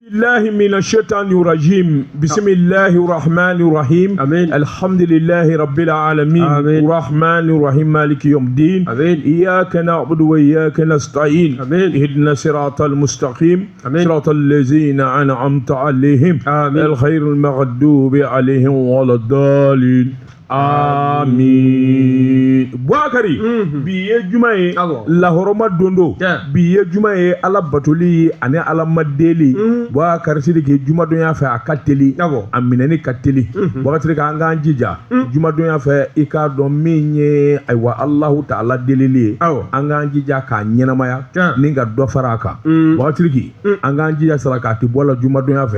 الله من الشيطان الرجيم بسم الله الرحمن الرحيم. آمين. الحمد لله رب العالمين. آمين. الرحمن الرحيم مالك يوم الدين. آمين. إياك نعبد وإياك نستعين. آمين. اهدنا الصراط المستقيم. آمين. صراط الذين أنعمت عليهم آمين. الخير المغضوب عليهم ولا الضالين amin. Bubakari, bi ye juma ye, Awɔ. lahɔrɔma don don. Tiɲɛ. Bi ye juma ye, ala batoli ani ala madeli. Bubakari Sidiki, jumadonya fɛ a ka teli, Awɔ. a minɛni ka teli. Bubakari Sidiki, an k'an jija jumadonya fɛ. I k'a dɔn min ye, ayiwa, Alahu taala delili ye, Awɔ. an k'an jija k'a ɲɛnamaya Tiɲɛ. ni ka dɔ fara a kan. Bubakari Sidiki, an k'an jija sarakati bɔ la jumadonya fɛ,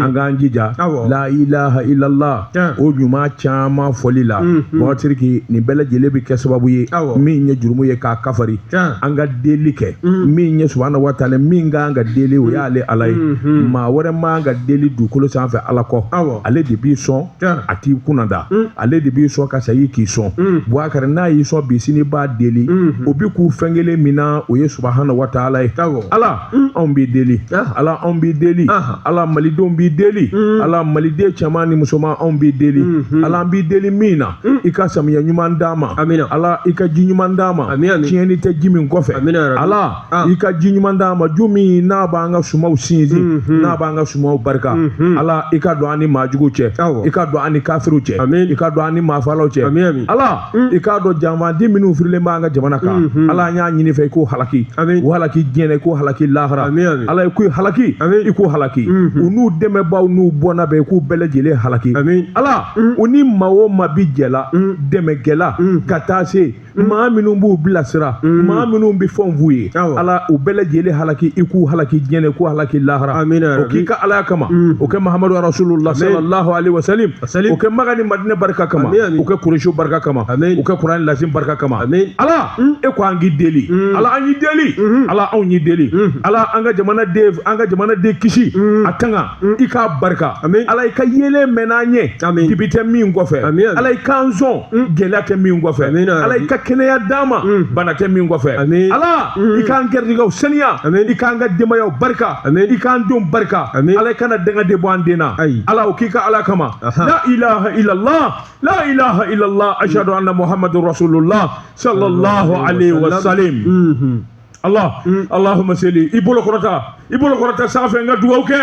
an k'an jija Awɔ. la ilaha illallah, Tiɲɛ. o ɲuman caman fɔli la. Bubakari Sidiki, nin bɛɛ lajɛlen bɛ kɛ sababu ye Awɔ. min ye jurumu ye k'a kafari. Tiɲɛ. An ka deli kɛ min ye subahana wa taala, min kan ka deli, o y'ale ala ye. Maa wɛrɛ man ka deli dugukolo sanfɛ ala kɔ. Awɔ. Ale de b'i sɔn, Tiɲɛ. a t'i kunnada. Ale de b'i sɔn ka segin k'i sɔn. Bubakari, n'a y'i sɔn bi, sini b'a deli, o bi k'u fɛn kelen min na, o ye subahana wa taala ye. Awɔ. Ala, anw b'i deli. Ah. Ala, anw b'i deli. Aha. Ala, malidenw b'i deli. Ala, maliden cɛman ni musoman, anw b'i deli. Ala, an b'i deli min na, i ka samiya ɲuman d'an ma. Amina. Ala, i ka ji ɲuman d'an ma, Ami, ami. tiɲɛni tɛ ji min kɔfɛ. Amina ya Rabbi. Ala, Ah. i ka ji ɲuman d'an ma, ju min n'a b'an ka sumaw sinsin, n'a b'an ka sumaw barika. Ala, i ka don an ni maajugu cɛ. Awɔ. I ka don an ni kafiriw cɛ. Amin. I ka don an ni maafalaw cɛ. Ami, ami. Ala, i k'a dɔn janfandi minnu firilen b'an ka jamana kan, Ala, an y'a ɲini fɛ i k'o halaki. Amin. O halaki diɲɛ na, i k'o halaki lahara. Ami, ami. Ala, i k'o halaki. Amin. I k'o halaki, u n'u dɛmɛbaaw n'u bɔnna bɛɛ, i k'u bɛɛ lajɛlen halaki. Amin. Ala, u ni maa o maa bi jɛla dɛmɛkɛla ka taa se maa minnu b'u bilasira, maa minnu bɛ fɛnw f'u ye, Awɔ. Ala, u bɛɛ lajɛlen halaki. I k'u halaki diɲɛ na, i k'u halaki lahara. Amina ya O k'i Rabbi. ka alaya kama, o kɛ Mahamadu rasulullah sallallahu alaihi wasallam, Wasalim. o kɛ Maka ni Madinɛ barika kama, Amin, amin. o kɛ Kuresiw barika kama, Amin. o kɛ Kuran lazim barika kama. Amin. Ala, e ko an k'i deli. Ala, an y'i deli. Ala, anw y'i deli. Ala, an ka jamana den, an ka jamana den kisi, a tanga, i k'a barika. Amin. Ala, i ka yeelen mɛn n'an ɲɛ, Amin. dibi tɛ min kɔfɛ. Amin, amin. Ala, i k'an sɔn gɛlɛya tɛ min kɔfɛ. Amin, ya Ala, i Rabbi. ka kɛnɛya d'an ma, bana tɛ min kɔfɛ. Amin. Ala, i k'an gɛrɛjɛgɛw saniya. Amin. I k'an ka denbayaw barika. Amin. I k'an denw barika. Amin. Ala, i kana dangaden bɔ an den na. Ayi. Ala, o k'i ka ala kama. Aha. La ilaha illallah, la ilaha illallah, ashhadu anna muhammadur rasulullah sallallahu alaihi wasallam. Allah, allahumma salli. I bolo kɔrɔta, i bolo kɔrɔta sanfɛ, n ka dugawu kɛ.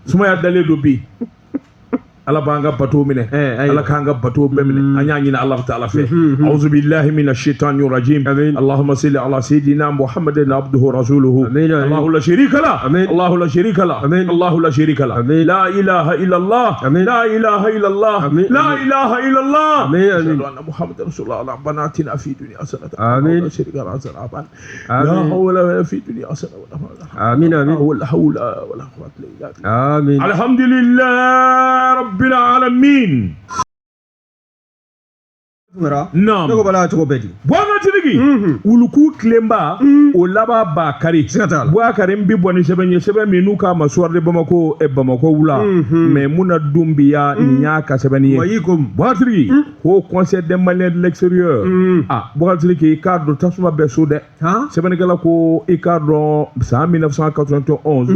Sumaya dalen don bi. Ala b'an ka bato minɛ. Eh, ayiwa. Ala k'an ka bato bɛɛ minɛ. An y'a ɲini Ala taala fɛ. Auzu billahi minash shaitani rajim. Amin. Allahumma salli ala sayyidina Muhammadin abduhu rasuluhu. Amin, amin. Allahu la sharika la. Amin. Allahu la sharika la. Amin. Allahu la sharika la. Amin. La ilaha illallah. Amin. La ilaha illallah. Amin, La amin. ilaha illallah. Amin, amin. Ashhadu anna Muhammadan rasulullah. Rabbana atina fi dunya hasanatan. Amin. La sharika la hasanatan. La Amin. hawla wala fi dunya hasanatan wala hawla. Amin, amin. Wala hawla wala quwwata illa billah. Amin. Alhamdulillah rabbil alamin. Tunkara. Naam. Ne ko bala cogo bɛɛ di. Boubacar Sidiki, wuluku tilenba o laban b'a kari. Siga t'a la. Boubacar, n bi bɔ ni sɛbɛn ye, sɛbɛn min n'u k'a ma Soir de Bamako, Bamako wula, Maimouna Doumbia, nin y'a ka sɛbɛnni ye. Wayi ko. Boubacar Sidiki, Haut Conseil des Maliens de l'extérieur. Ah, Boubacar Sidiki, i k'a dɔn tasuma bɛ so dɛ. Han? Sɛbɛnnikɛla ko i k'a dɔn san 1991,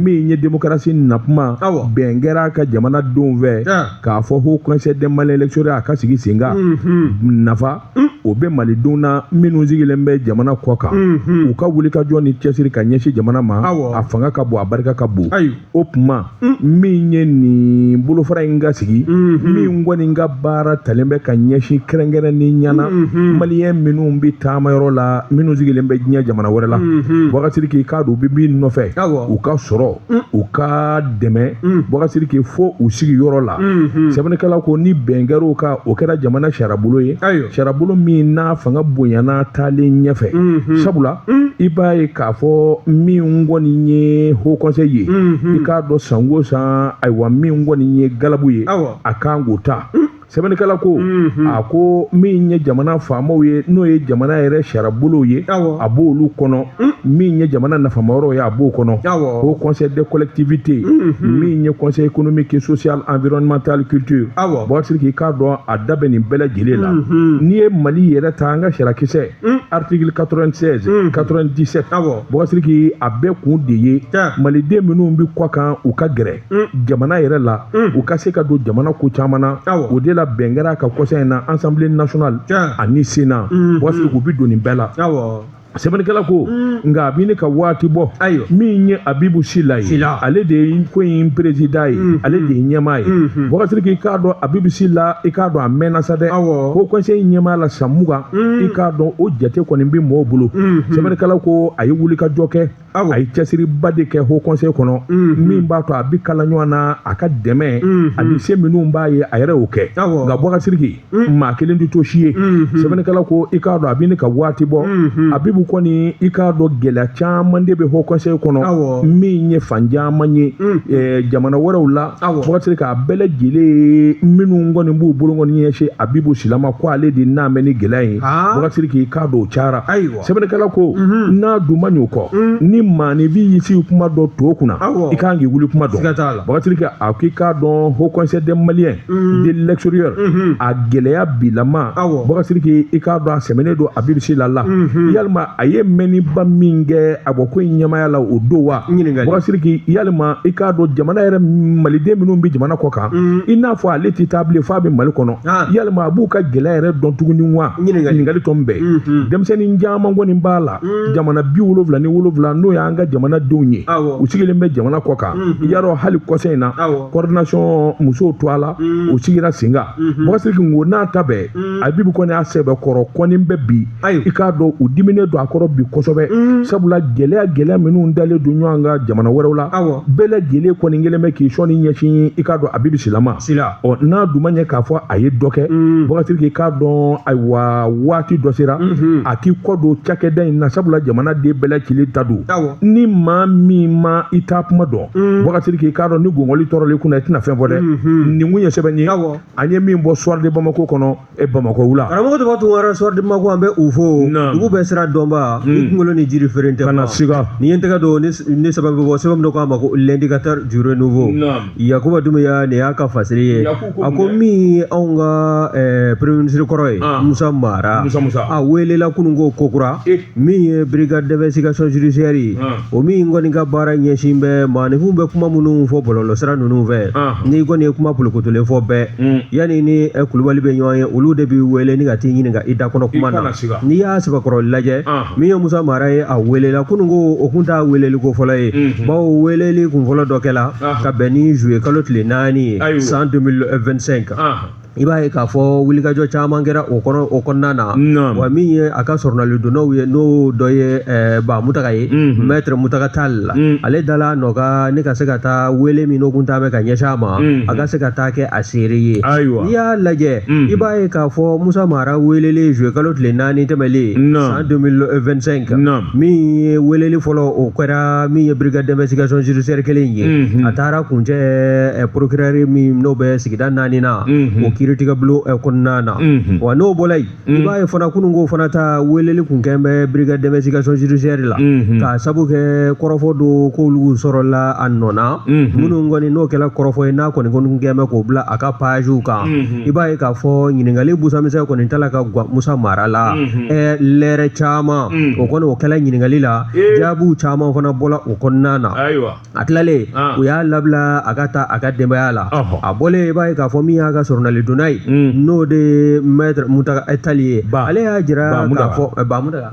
min ye démocratie nakuma, Awɔ. bɛn kɛra a ka jamanadenw fɛ Ah. k'a fɔ Haut Conseil des Maliens de l'extérieur a ka sigi sen kan. Nafa o bɛ malidenw na minnu sigilen bɛ jamana kɔ kan, u ka wulikajɔ ni cɛsiri ka ɲɛsin jamana ma, Awɔ. a fanga ka bon, a barika ka bon. Ayiwa. O tuma min ye nin bolofara in ka sigi, min kɔni ka baara talen bɛ ka ɲɛsin kɛrɛnkɛrɛnnen ɲɛna maliyɛn minnu bɛ taama yɔrɔ la, minnu sigilen bɛ diɲɛ jamana wɛrɛ la, Boubacar Sidiki, k'a don u bɛ min nɔfɛ, Awɔ. u ka sɔrɔ, u ka dɛmɛ, Boubacar Sidiki, fo u sigiyɔrɔ la. Sɛbɛnnikɛla ko ni bɛn kɛra o kan, o kɛra jamana sariyabolo ye, Ayiwa. sariyabolo min n'a fanga bonyana taalen ɲɛfɛ. Sabula i b'a ye k'a fɔ min kɔni ye Haut Conseil ye, i k'a dɔn san o san, ayiwa, min kɔni ye galabu ye, Awɔ. a kan k'o ta. Sɛbɛnnikɛla ko a ko min ye jamana faamaw ye n'o ye jamana yɛrɛ sariyabolow ye a b'olu kɔnɔ min ye jamana nafamayɔrɔw ye a b'o kɔnɔ haut conseil des collectivités min ye conseil économique et social environnemental culture Bubakari Sidiki i k'a dɔn a da bɛ nin bɛɛ lajɛlen la n'i ye Mali yɛrɛ ta an ka sariyakisɛ article 96 97 Bubakari Sidiki a bɛɛ kun de ye maliden minnu bɛ kɔ kan u ka gɛrɛ jamana yɛrɛ la u ka se ka don jamana ko caman na o de la bɛn kɛra ka kɔsa in na assemblée nationale ani sénat Bubakari Sidiki u bɛ don nin bɛɛ la sɛbɛnnikɛla ko nka a bɛ ne ka waati bɔ min ye Abibu Sila ye ale de ye ko in président ye ale de ye ɲɛmaa ye Bubakari Sidiki i k'a dɔn Abibu Sila i k'a dɔn a mɛnna sa dɛ haut conseil ɲɛmaa la san 20 i k'a dɔn o jate kɔni bɛ mɔgɔw bolo sɛbɛnnikɛla ko a ye wulikajɔ kɛ a ye cɛsiriba de kɛ haut conseil kɔnɔ min b'a to a bɛ kala ɲɔgɔn na a ka dɛmɛ ani se minnu b'a ye a yɛrɛ y'o kɛ nka Bubakari Sidiki maa kelen tɛ to si ye sɛbɛnnikɛla ko i k'a dɔn a bɛ ne ka waati bɔ Abibu kɔni i k'a dɔn gɛlɛya caman de bɛ haut conseil kɔnɔ min ye fan caman ye jamana wɛrɛw la Bubakari Sidiki a bɛɛ lajɛlen minnu kɔni b'u bolo kɔni ɲɛsin Abibu Sila ma ko ale de n'a bɛ ni gɛlɛya ye Bubakari Sidiki i k'a dɔn o cayara sɛbɛnnikɛla ko n'a dun ma ɲ'o kɔ ni maaninfin y'i sigi kuma dɔn to kunna i kan k'i wuli kuma dɔn Bubakari Sidiki a k'i k'a dɔn haut conseil des maliens de l'extérieur a gɛlɛya bilama Bubakari Sidiki i k'a dɔn a sɛmɛnen don Abibu Sila la yalima a ye mɛnniba min kɛ a bɔ ko in ɲɛmaaya la o don wa Bubakari Sidiki yalima i k'a dɔn jamana yɛrɛ maliden minnu bɛ jamana kɔ kan i n'a fɔ ale tɛ taa bilen f'a bɛ Mali kɔnɔ yalima a b'u ka gɛlɛya yɛrɛ dɔn tuguni wa ɲininkali tɔ bɛɛ denmisɛnnin caman kɔni b'a la jamana 77 n'o y'an ka jamanadenw ye u sigilen bɛ jamana kɔ kan yarɔ hali kɔsa in na coordination musow to a la o sigira sen kan Bubakari Sidiki ko n'a ta bɛɛ Abibu kɔni y'a sɛbɛkɔrɔ kɔni bɛ bi i k'a dɔn u diminen don a kɔrɔ bi kosɛbɛ sabula gɛlɛya gɛlɛya minnu dalen don ɲɔgɔn kan jamana wɛrɛw la bɛɛ lajɛlen kɔni kɛlen bɛ k'i sɔnni ɲɛsin i k'a dɔn Abibu Sila ma ɔ n'a dun ma ɲɛ k'a fɔ a ye dɔ kɛ Bubakari Sidiki k'a dɔn ayiwa waati dɔ sera a k'i kɔ don cakɛda in na sabula jamana den bɛɛ lajɛlen ta don ni maa min ma i taa kuma dɔn Bubakari Sidiki k'a dɔn ni gɔngɔli tɔrɔli kunna i tɛna fɛn fɔ dɛ nin kun ye sɛbɛn ye an ye min bɔ Soir de Bamako kɔnɔ e Bamakɔ wula karamɔgɔ tɔgɔ Tunkara Soir de Bamako an bɛ u fo dugu bɛɛ sira dɔnba i kunkolo ni jiri feere tɛ kana siga ni ye n tɛgɛ don ni sɛbɛn bɛ bɔ sɛbɛn min ko a ma ko l'indicateur du renouveau Yakuba Dunbiya nin y'a ka fasiri ye a ko min ye anw ka premier ministre kɔrɔ ye Musa Mara a welela kunun ko kokura min ye brigade d'investigation judiciaire ye o min kɔni ka baara ɲɛsin bɛ maaninfinw bɛ kuma minnu fɔ bɔlɔlɔsira ninnu fɛ n'i kɔni ye kuma polokotolen fɔ bɛɛ yanni ni Kulubali bɛ ɲɔgɔn ye olu de b'i wele ni ka t'i ɲininka i da kɔnɔ kuma na n'i y'a sɛbɛkɔrɔ lajɛ min ye Musa Mara ye a welela kunun ko o kun t'a weleli ko fɔlɔ ye bawo weleli kun fɔlɔ dɔ kɛla ka bɛn ni juillet kalo tile 4 ye san 2025 i b'a ye k'a fɔ wulikajɔ caman kɛra o kɔnɔ o kɔnɔna na wa min ye a ka sɔrɔnalidonnaw ye n'o dɔ ye Ba Mutaga ye maître Mutaga Tall ale dala nɔ kan ni ka se ka taa wele min n'o kun ta bɛ ka ɲɛsin a ma a ka se ka taa kɛ a seere ye n'i y'a lajɛ i b'a ye k'a fɔ Musa Mara welelen juillet kalo tile 4 tɛmɛlen san 2025 min ye weleli fɔlɔ o kɛra min ye brigade d'investigation judiciaire kelen ye a taara kuncɛ procureur min n'o bɛ sigida 4 na o kiiritigɛ bulon kɔnɔna na wa n'o bɔra yen i b'a ye fana kunun ko fana ta weleli kun kɛn bɛ brigade d'investigation judiciaire la k'a sabu kɛ kɔrɔfɔ dɔ k'olu sɔrɔla a nɔ na minnu kɔni n'o kɛra kɔrɔfɔ ye n'a kɔni kɔni kɛn bɛ k'o bila a ka pagew kan i b'a ye k'a fɔ ɲininkali busamisɛn kɔni tala ka gwan Musa Mara la lɛrɛ caman o kɔni o kɛla ɲininkali la jaabiw caman fana bɔla o kɔnɔna na a tilalen u y'a labila a ka taa a ka denbaya la a bɔlen i b'a ye k'a fɔ min y'a ka sɔrɔnalidonna ye n'o de ye maître Mutaga Tall ye ale y'a jira k'a fɔ Ba Mutaga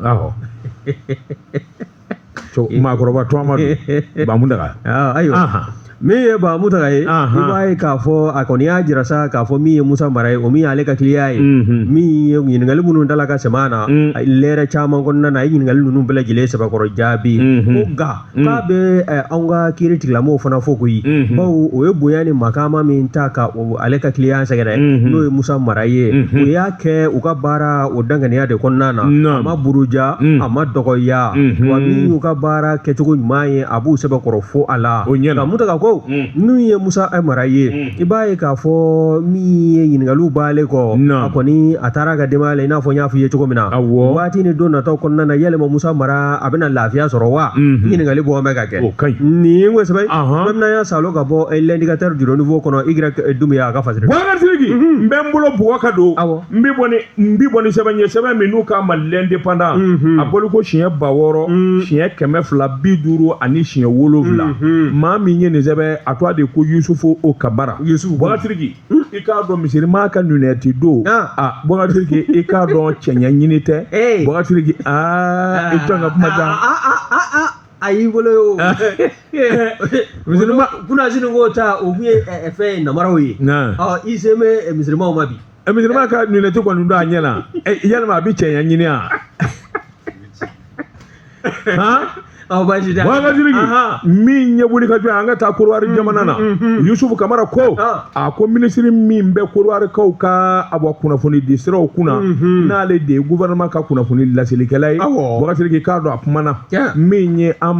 maakɔrɔba tɔgɔ ma don Ba Mutaga ayiwa min ye Ba Mutaga ye i b'a ye k'a fɔ a kɔni y'a jira sa k'a fɔ min ye Musa Mara ye o min y'ale ka kiliyan ye min ye ɲininkali minnu dala ka sɛmɛ a na lɛrɛ caman kɔnɔna na a ye ɲininkali ninnu bɛɛ lajɛlen sɛbɛkɔrɔ jaabi ko nka k'a bɛ anw ka kiiri tigilamɔgɔw fana fo koyi bawo o ye bonya ni makama min ta ka ale ka kiliyan sɛgɛrɛ n'o ye Musa Mara ye o y'a kɛ u ka baara o danganiya de kɔnɔna na a ma buruja a ma dɔgɔya wa min y'u ka baara kɛcogo ɲuman ye a b'u sɛbɛkɔrɔ fo a la nka Mutaga ko ko min ye Musa Mara ye, i b'a ye k'a fɔ min ye ɲininkaliw b'ale kɔ, a kɔni a taara a ka denbaya la, i n'a fɔ n y'a f'i ye cogo min na. Waati ni don nataw kɔnɔna na, yalima Musa Mara a bɛna lafiya sɔrɔ wa? Ɲininkali bɔ bɛ ka kɛ. Nin ko sɛbɛn bɛna salo ka bɔ L'Indicateur du Renouveau kɔnɔ, Y Dumbuya a ka fasiri. Boubacar Sidiki, n bɛ n bolo bugɔ ka don. N bɛ bɔ ni n bɛ bɔ ni sɛbɛn ye, sɛbɛn min n'u k'a ma L'Indépendant, a bɔli ko siɲɛ 6000, siɲɛ 257. Maa min ye nin sɛbɛn, a tɔgɔ de ko Yusufu O Kamara. Yusufu. Boubacar Sidiki, i k'a dɔn misirima ka lunette don. A Boubacar Sidiki, i k'a dɔn cɛɲɛ ɲini tɛ. Boubacar Sidiki, aa, i tɔn ka kuma jan. A y'i bolo ye o. Misirima kunnasini ko ta, o kun ye fɛn ye, namaraw ye. Ɔ, i sen bɛ misirimaw ma bi. Misirima ka lunette kɔni don a ɲɛ na, yalima a bɛ cɛɲɛ ɲini wa? Han. Aw baasi tɛ. Boubacar Sidiki, min ye wuli ka jɔ, an ka taa Korowari jamana na. Yusufu Kamara ko, a ko minisiri min bɛ Korowarikaw ka awa kunnafoni di siraw kunna, n'ale de ye gouvernement ka kunnafoni laselikɛla ye, Boubacar Sidiki, k'a dɔn a kumana. Min ye an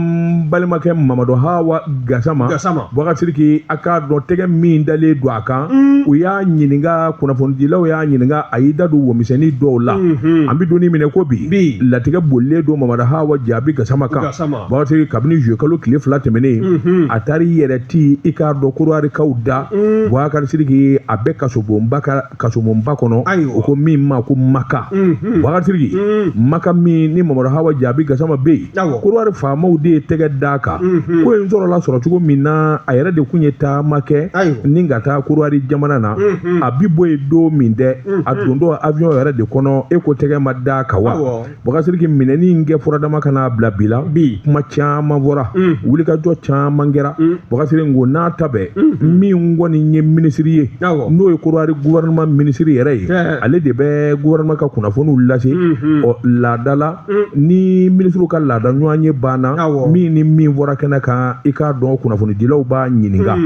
balimakɛ Mamadu Hawa Gasama, Boubacar Sidiki, a k'a dɔn tɛgɛ min dalen don a kan, u y'a ɲininka, kunnafonidilaw y'a ɲininka, a y'i da don womisɛnnin dɔw la. An bɛ don min ko bi, latigɛ bolilen don Mamadu Hawa Jaabi Gasama kan. Boubacar Sidiki, kabini juillet kalo tile 2 tɛmɛnen, a taara i yɛrɛ ti, i k'a dɔn Korowarikaw da. Boubacar Sidiki, a bɛ kasobonba kasobonba kɔnɔ, o ko min ma ko Maka. Boubacar Sidiki, Maka min ni Mamadu Hawa Jaabi Gasama bɛ yen, Korowari faamaw de ye tɛgɛ d'a kan. Ko in sɔrɔla sɔrɔ cogo min na, a yɛrɛ de kun ye taama kɛ ni ka taa Korowari jamana na. A bi bɔ yen don min dɛ, a dontɔ avion yɛrɛ de kɔnɔ, e ko tɛgɛ ma d'a kan wa? Boubacar Sidiki, minɛni in kɛ furadama ka n'a bila bi la, kuma caman fɔra, wulikajɔ caman kɛra. Boubacar Sidiki ko n'a ta bɛɛ, min kɔni ye minisiri ye, n'o ye Korowari gouvernement minisiri yɛrɛ ye, ale de bɛ gouvernement ka kunnafoniw lase. Ɔ, laada la, ni minisiriw ka laada ɲɔgɔn ye banna, min ni min fɔra kɛnɛ kan, i k'a dɔn kunnafonidilaw b'a ɲininka.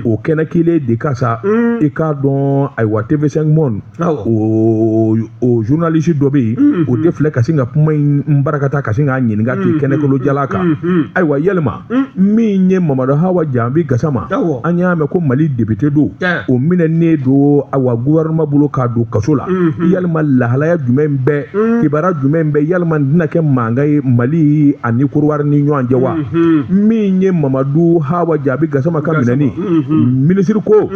O kɛnɛ kelen de ka sa, i k'a dɔn ayiwa TV5 Monde, o journaliste dɔ bɛ yen, o de filɛ ka sin ka kuma in barakata ka sin k'a ɲininka ten kɛnɛkolo jala kan. Ayiwa, yalima min ye Mamadu Hawa Jaabi Gasama, an y'a mɛn ko Mali député don, o minɛnen don ayiwa gouvernement bolo k'a don kaso la, yalima lahalaya jumɛn bɛ, kibaruya jumɛn bɛ, yalima nin tɛna kɛ mankan ye Mali ani Korowari ni ɲɔgɔn cɛ wa? Min ye Mamadu Hawa Jaabi Gasama ka minɛni, minisiri ko,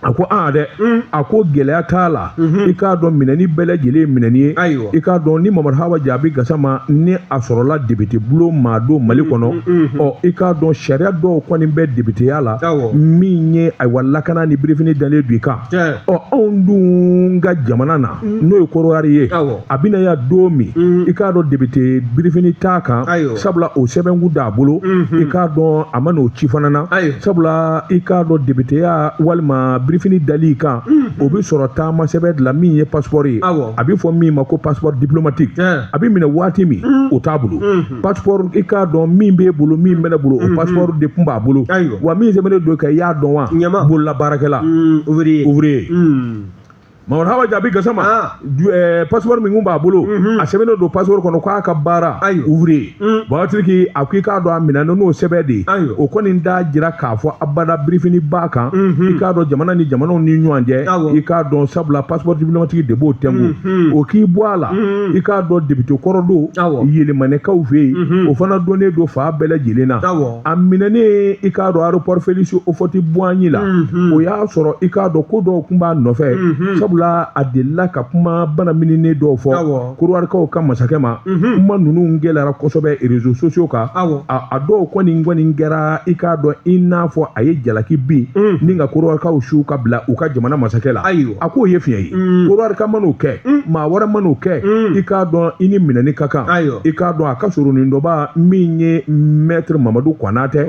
a ko aa dɛ, a ko gɛlɛya t'a la. I k'a dɔn minɛni bɛɛ lajɛlen ye minɛni ye. I k'a dɔn ni Mamadu Hawa Jaabi Gasama ni a sɔrɔla député bulon maa don Mali kɔnɔ, ɔ, i k'a dɔn sariya dɔw kɔni bɛ députéya la, min ye ayiwa lakana ni birifini dalen don i kan. Ɔ, anw dun ka jamana na, n'o ye Korowari ye, a bɛna ya don min, i k'a dɔn député birifini t'a kan, sabula o sɛbɛnku d'a bolo. I k'a dɔn a ma n'o ci fana na, sabula i k'a dɔn députéya walima birifini dali kan, o bɛ sɔrɔ taama sɛbɛn de la, min ye passeport ye, a bɛ fɔ min ma ko passeport diplomatique. A bɛ minɛ waati min, o t'a bolo. Passeport, i k'a dɔn min b'e bolo, min bɛ ne bolo, o passeport de tun b'a bolo. Wa min sɛbɛnnen don kan, i y'a dɔn wa? Bololabaarakɛla, ouvrier. Mamadu Hawa Jaabi Gasama, passeport min kun b'a bolo, a sɛbɛnnen don passeport kɔnɔ k'a ka baara ouvrier. Boubacar Sidiki, a ko i k'a dɔn a minɛna n'o sɛbɛn de ye. O kɔni t'a jira k'a fɔ abada birifini b'a kan, i k'a dɔn jamana ni jamanaw ni ɲɔgɔn cɛ, i k'a dɔn sabula passeport diplomatique de b'o tɛnku. O k'i bɔ a la, i k'a dɔn député kɔrɔ don Yelimanɛkaw fɛ yen, o fana donnen don fa bɛɛ lajɛlen na. A minɛnen, i k'a dɔn aéroport Félix Houphouët-Boigny la, o y'a sɔrɔ i k'a dɔn ko dɔw tun b'a nɔfɛ, sabula a delila ka kuma bana mininen dɔw fɔ Korowarikaw ka masakɛ ma. Kuma ninnu gɛlɛyara kosɛbɛ réseaux sociaux kan. A dɔw kɔni kɛra, i k'a dɔn i n'a fɔ a ye jalaki bin ni ka Korowarikaw su ka bila u ka jamana masakɛ la. A k'o ye fiɲɛ ye. Korowarika man'o kɛ, maa wɛrɛ man'o kɛ, i k'a dɔn i ni minɛni ka kan. I k'a dɔn a ka surunnin dɔba min ye maître Mamadu Konatɛ,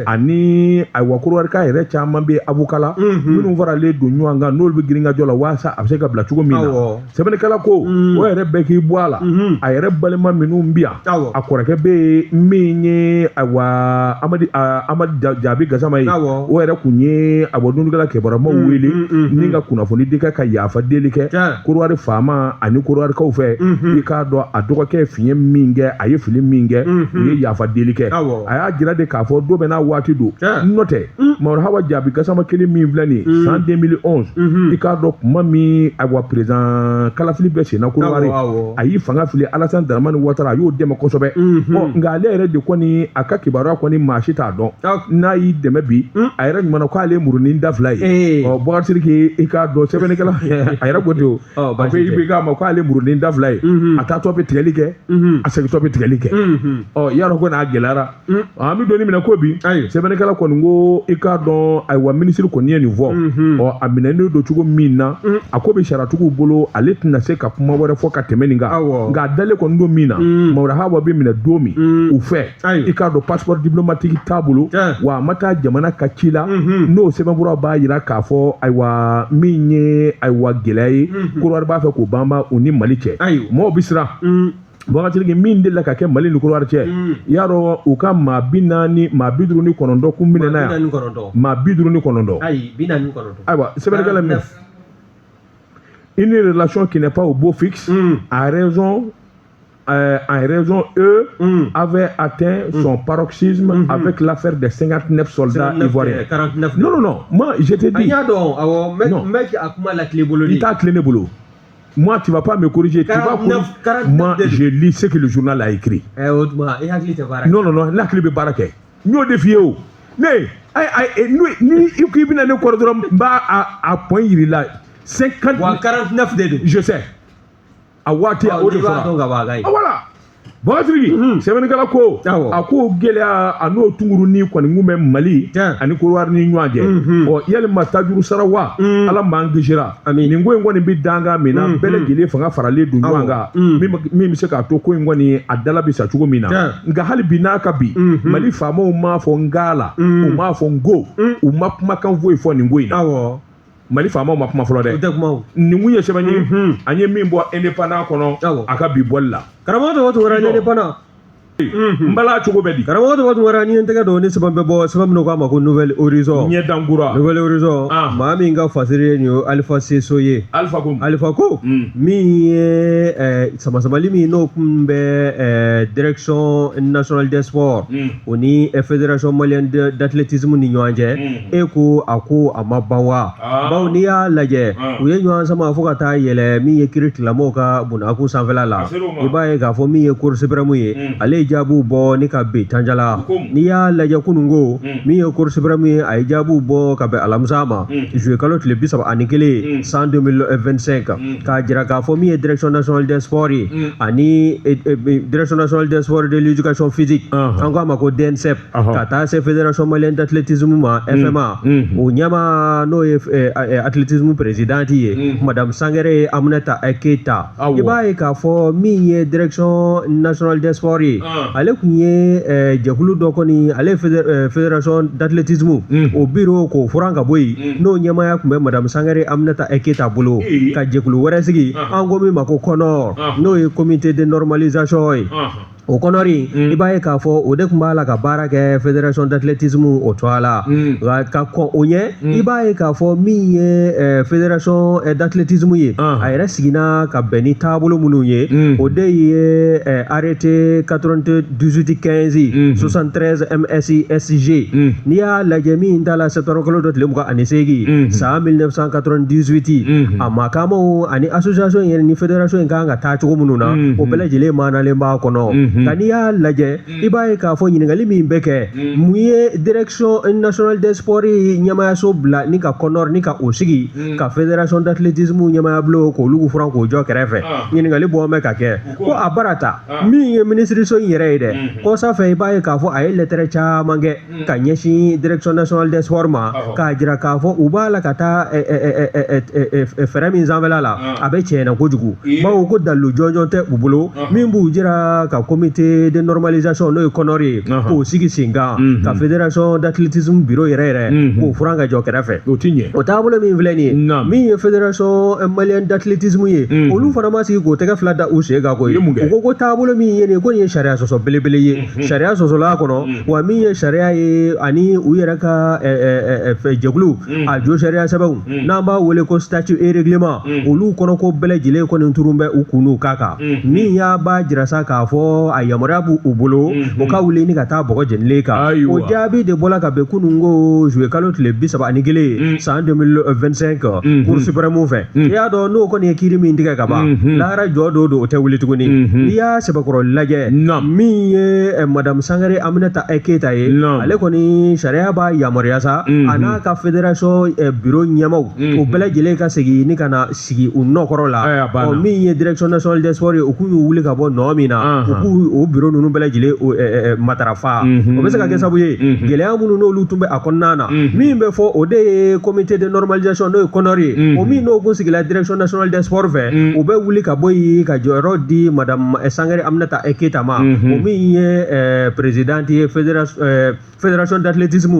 ani ayiwa Korowarika yɛrɛ caman bɛ avocat la, minnu faralen don ɲɔgɔn kan, n'olu bɛ girinkajɔ la waasa a bɛ se ka bila cogo min na. Sɛbɛnnikɛla ko o yɛrɛ bɛɛ k'i bɔ a la, a yɛrɛ balima minnu bɛ yan, a kɔrɔkɛ bɛ yen min ye ayiwa Amadi Amadi Jaabi Gasama ye, o yɛrɛ kun ye ayiwa dɔnnikɛla kibarumaw wele ni ka kunnafoni di kɛ ka yafa deli kɛ Korowari faama ani Korowarikaw fɛ. I k'a dɔn a dɔgɔkɛ fiɲɛ min kɛ, a ye fili min kɛ, u ye yafa deli kɛ. A y'a jira de k'a fɔ don bɛɛ n'a waati don, n'o tɛ Mamadu Hawa Jaabi Gasama kelen min filɛ nin ye, san 2011, i k'a dɔn kuma min ayiwa président kalafili bɛ senna Korowari, a y'i fanga fili Alassane Dramane Ouattara, a y'o dɛmɛ kosɛbɛ. Ɔ nka ale yɛrɛ de kɔni a ka kibaruya kɔni maa si t'a dɔn n'a y'i dɛmɛ bi, a yɛrɛ ɲuman ko ale ye murunin da fila ye. Ɔ Boubacar Sidiki, i k'a dɔn sɛbɛnnikɛla a yɛrɛ ko ten o, a ko IBK ma k'ale murunin da fila ye, a taatɔ bɛ tigɛli kɛ, a segintɔ bɛ tigɛli kɛ. Ɔ yarɔ ko n'a gɛlɛyara, an bɛ don min na ko bi, sɛbɛnnikɛla kɔni ko i k'a dɔn ayiwa minisiri kɔni ye nin fɔ. Ɔ a minɛnen don cogo min na, a ko bɛ sariyatigiw bolo, ale tɛna se ka kuma wɛrɛ fɔ ka tɛmɛ nin kan. Nka a dalen kɔni don min na, Mamadu Hawa bɛ minɛ don min u fɛ, i k'a dɔn passeport diplomatique t'a bolo, wa a ma taa jamana ka ci la, n'o sɛbɛnfura b'a jira k'a fɔ ayiwa min ye ayiwa gɛlɛya ye, Korowari b'a fɛ k'o banban u ni Mali cɛ. Mɔgɔw bɛ siran. Boubacar Sidiki, min delila ka kɛ Mali ni Korowari cɛ, i y'a dɔn u ka maa 40, maa 59 kun minɛna yan, maa 59. Ayiwa sɛbɛnnikɛla min, une relation qui n'est pas au beau fixe, à raison en raison, eux, avaient atteint son paroxysme avec l'affaire des 59 soldats 59 ivoiriens. 49. Non, non, non. Moi, je te dis. Non. Il t'a clé bolo. Moi, tu ne vas pas me corriger. 49, Tu vas corriger. Moi, je lis ce que le journal a écrit. Non, non, non. N'a clé bɛ kɛ. N y'o de f'i ye o. Ne, ni i ko i bɛna ne kɔrɔ dɔrɔn, n b'a a point yir'i la. 50. Wa 49 de don. Je sais. A waati o de fɔra. Voilà. Boubacar Sidiki, sɛbɛnnikɛla ko a ko gɛlɛya a n'o tunkurunin kɔni kun bɛ Mali ani Korowari ni ɲɔgɔn cɛ. Ɔ yalima tajuru sara wa, Ala m'an kisira nin ko in kɔni bɛ danga min na, bɛɛ lajɛlen fanga faralen don ɲɔgɔn kan, min bɛ se k'a to ko in kɔni a dala bɛ sa cogo min na. Nka hali bi n'a ka bi, Mali faamaw m'a fɔ n k'a la, u m'a fɔ n ko, u ma kumakan foyi fɔ nin ko in na. Mali faamaw ma kuma fɔlɔ dɛ. Nin kun ye sɛbɛn ye an ye min bɔ Indépendant kɔnɔ a ka bi bɔli la. Karamɔgɔ tɔgɔ tugura Indépendant. N bala cogo bɛ di? Karamɔgɔ tɔgɔ tugura, ni ye n tɛgɛ don ni sɛbɛn bɛ bɔ, sɛbɛn min k'a ma ko Nouvel Horizon. Ɲɛdankura. Nouvel Horizon. Maa min ka fasiri ye nin ye Alpha Seso ye. Alpha ko. Alpha ko min ye samasamali min n'o kun bɛ direction nationale des sports o ni fédération malienne d'athlétisme ni ɲɔgɔn cɛ, e ko a ko a ma ban wa? Bawo n'i y'a lajɛ, u ye ɲɔgɔn sama fo ka taa yɛlɛ min ye kiri tigilamɔgɔw ka bunakun sanfɛla la. I b'a ye k'a fɔ min ye Cour suprême ye, ale ye jaabiw bɔ ni ka ben Tanjala. N'i y'a lajɛ kununko, min ye Cour suprême ye, a ye jaabiw bɔ ka bɛn alamisa ma, juillet kalo tile 31 san 2025, k'a jira k'a fɔ min ye direction nationale des sports ye ani direction nationale des sports de l'éducation physique, an k'a ma ko DNSEP, ka taa se fédération malienne d'athlétisme ma, FMA, o ɲɛmaa n'o ye athlétisme présidente ye, madame Sangare Aminata Keita. I b'a ye k'a fɔ min ye direction nationale des sports ye, ale kun ye jɛkulu dɔ kɔni, ale ye fédération d'athlétisme o bureau k'o furan ka bɔ yen, n'o ɲɛmaaya tun bɛ madame Sangare Aminata Keita bolo, ka jɛkulu wɛrɛ sigi, an ko min ma ko CONOR, n'o ye comité de normalisation ye. O CONOR i b'a ye k'a fɔ o de tun b'a la ka baara kɛ fédération d'athlétisme o tɔgɔ la. Nka ka kɔn o ɲɛ, i b'a ye k'a fɔ min ye fédération d'athlétisme ye, a yɛrɛ siginna ka bɛn ni taabolo minnu ye, o de ye arrêté 98 15 73 MSI SG. N'i y'a lajɛ min ta la septembre kalo dɔ tile 28 san 1998, a makaamaw ani association yɛrɛ ni fédération in kan ka taa cogo minnu na, o bɛɛ lajɛlen manalen b'a kɔnɔ. Nka n'i y'a lajɛ, i b'a ye k'a fɔ ɲininkali min bɛ kɛ, mun ye direction nationale des sports ɲɛmaayaso bila ni ka CONOR ni ka o sigi ka fédération d'athlétisme ɲɛmaaya bulon k'olu furan k'o jɔ kɛrɛfɛ? Ɲininkali bɔ bɛ ka kɛ ko a bara ta min ye minisiriso in yɛrɛ ye dɛ. Kɔsa fɛ, i b'a ye k'a fɔ a ye lɛtɛrɛ caman kɛ ka ɲɛsin direction nationale des sports ma, k'a jira k'a fɔ u b'a la ka taa fɛɛrɛ min sanfɛla la, a bɛ tiɲɛ na kojugu, bawo ko dalilu jɔnjɔn tɛ u bolo min b'u jira ka comité comité de normalisation n'o ye CONOR ye, k'o sigi sen kan, ka fédération d'athlétisme bureau yɛrɛ yɛrɛ k'o furan ka jɔ kɛrɛfɛ. O ti ɲɛ. O taabolo min filɛ nin ye, min ye fédération malienne d'athlétisme ye, olu fana ma sigi k'o tɛgɛ fila da u sen kan koyi. U ko ko taabolo min ye nin ye, ko nin ye sariya sɔsɔ belebele ye, sariya sɔsɔla kɔnɔ wa. Min ye sariya ye ani u yɛrɛ ka jɛkulu a jo sariya sɛbɛnw, n'an b'a wele ko statut et règlement, olu kɔnɔ ko bɛɛ lajɛlen kɔni turun bɛ u kun n'u kan kan. Min y'a b'a jira sa k'a fɔ a yamaruya b'u bolo, o ka wuli ni ka taa bɔgɔ jenilen kan. O jaabi de bɔla ka bɛn kunun ko juillet kalo tile 31 san 2025 Cour suprême fɛ. I y'a dɔn n'o kɔni ye kiiri min tigɛ ka ban, lahara jɔ don don, o tɛ wuli tuguni. N'i y'a sɛbɛkɔrɔ lajɛ, min ye madame Sangare Aminata Keyita ye, ale kɔni sariya b'a yamaruya sa, a n'a ka fédération bureau ɲɛmaaw, o bɛɛ lajɛlen ka segin ni ka na sigi u nɔkɔrɔ la. Ɔ, min ye direction nationale des sports ye, u k'u y'u wuli ka bɔ nɔ min na, u k'u o bureau ninnu bɛɛ lajɛlen matarafa. O bɛ se ka kɛ sababu ye, gɛlɛya minnu n'olu tun bɛ a kɔnɔna na, min bɛ fɔ, o de ye comité de normalisation n'o ye CONOR ye, o min n'o kun sigila direction nationale des sports fɛ, u bɛ wuli ka bɔ yen ka jɔyɔrɔ di madame Sangare Aminata Keyita ma, o min ye présidente ye fédération d'athlétisme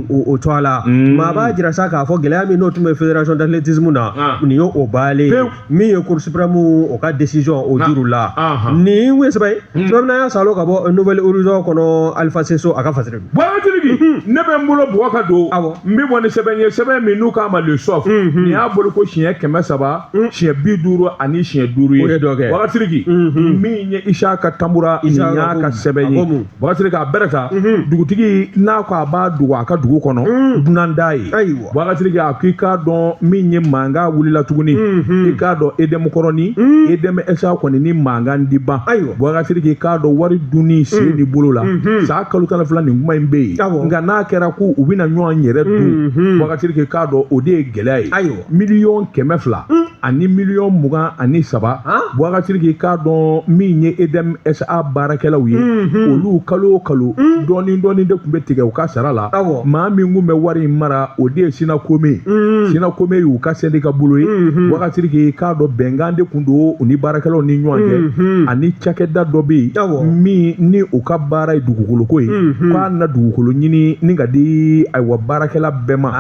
o tɔgɔ la. Maa b'a jira sa k'a fɔ gɛlɛya min n'o tun bɛ fédération d'athlétisme na, nin ye o baalen ye. Min ye Cour suprême o ka décision o juru la, nin ye sɛbɛn ye, sɛbɛn min y'a salo ka bɔ Nouvel Horizon kɔnɔ, Alpha Seso a ka fasiri. Bɔgɔtiriki, ne bɛ n bolo bɔgɔ ka don. N bɛ bɔ ni sɛbɛn ye, sɛbɛn min n'u k'a ma Le Soft. Nin y'a bolo ko siɲɛ 300, siɲɛ 55 ye. O ye dɔ kɛ. Bɔgɔtiriki, min ye Isaka Tambura, nin y'a ka sɛbɛn ye. Bɔgɔtiriki, a bɛrɛ ta dugutigi n'a ko a b'a dogo a ka dugu kɔnɔ, dunan d'a ye. Bɔgɔtiriki, a ko i k'a dɔn min ye mankan wulila tuguni, i k'a dɔn EDM kɔrɔni, EDM SA kɔni ni mankan di ban. Bɔgɔtiriki, i k'a dɔn wari dunni sen ni bolo la, san kalo 12 nin kuma in bɛ yen, nka n'a kɛra ko u bɛna ɲɔgɔn yɛrɛ dun, Bɔgɔtiriki, i k'a dɔn o de ye gɛlɛya ye. 200 miliyɔn ani 23 miliyɔn. Bɔgɔtiriki, i k'a dɔn min ye EDM SA baarakɛlaw ye, olu kalo o kalo dɔɔni dɔɔni de tun bɛ tigɛ u ka sara la. Maa min tun bɛ wari in mara, o de ye Sinakome. Sinakome y'u ka syndicat bolo ye. Bɔgɔtiriki, i k'a dɔn bɛnkan de tun don u ni baarakɛlaw ni ɲɔgɔn cɛ, ani cakɛda dɔ bɛ yen min ni u ka baara ye dugukoloko ye, k'a na dugukolo ɲini ni ka di ayiwa baarakɛla bɛɛ ma,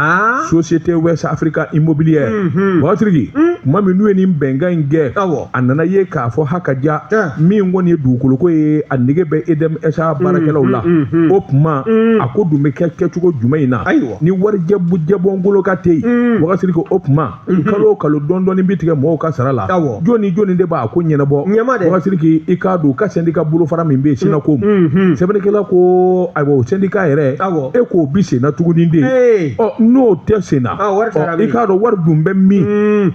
Société West Africa Immobilière. Bɔgɔtiriki, tuma min n'u ye nin bɛnkan in kɛ, a nana ye k'a fɔ ha ka ja min kɔni ye dugukoloko ye, a nege bɛ EDM SA baarakɛlaw la. O tuma a ko dun bɛ kɛ kɛcogo jumɛn in na ni wari jɛbɔngolo ka tɛ yen? Bɔgɔtiriki, o tuma kalo o kalo dɔɔni dɔɔni bɛ tigɛ mɔgɔw ka sara la, jɔni jɔni de b'a ko ɲɛnabɔ? Bɔgɔtiriki, i k'a dɔn u ka syndicat bolofara min bɛ yen, Sinako, sɛbɛnnikɛla ko ayiwa o syndicat yɛrɛ, e k'o bi sen na tuguni de. Ɔ, n'o tɛ sen na, i k'a dɔn wari dun bɛ min?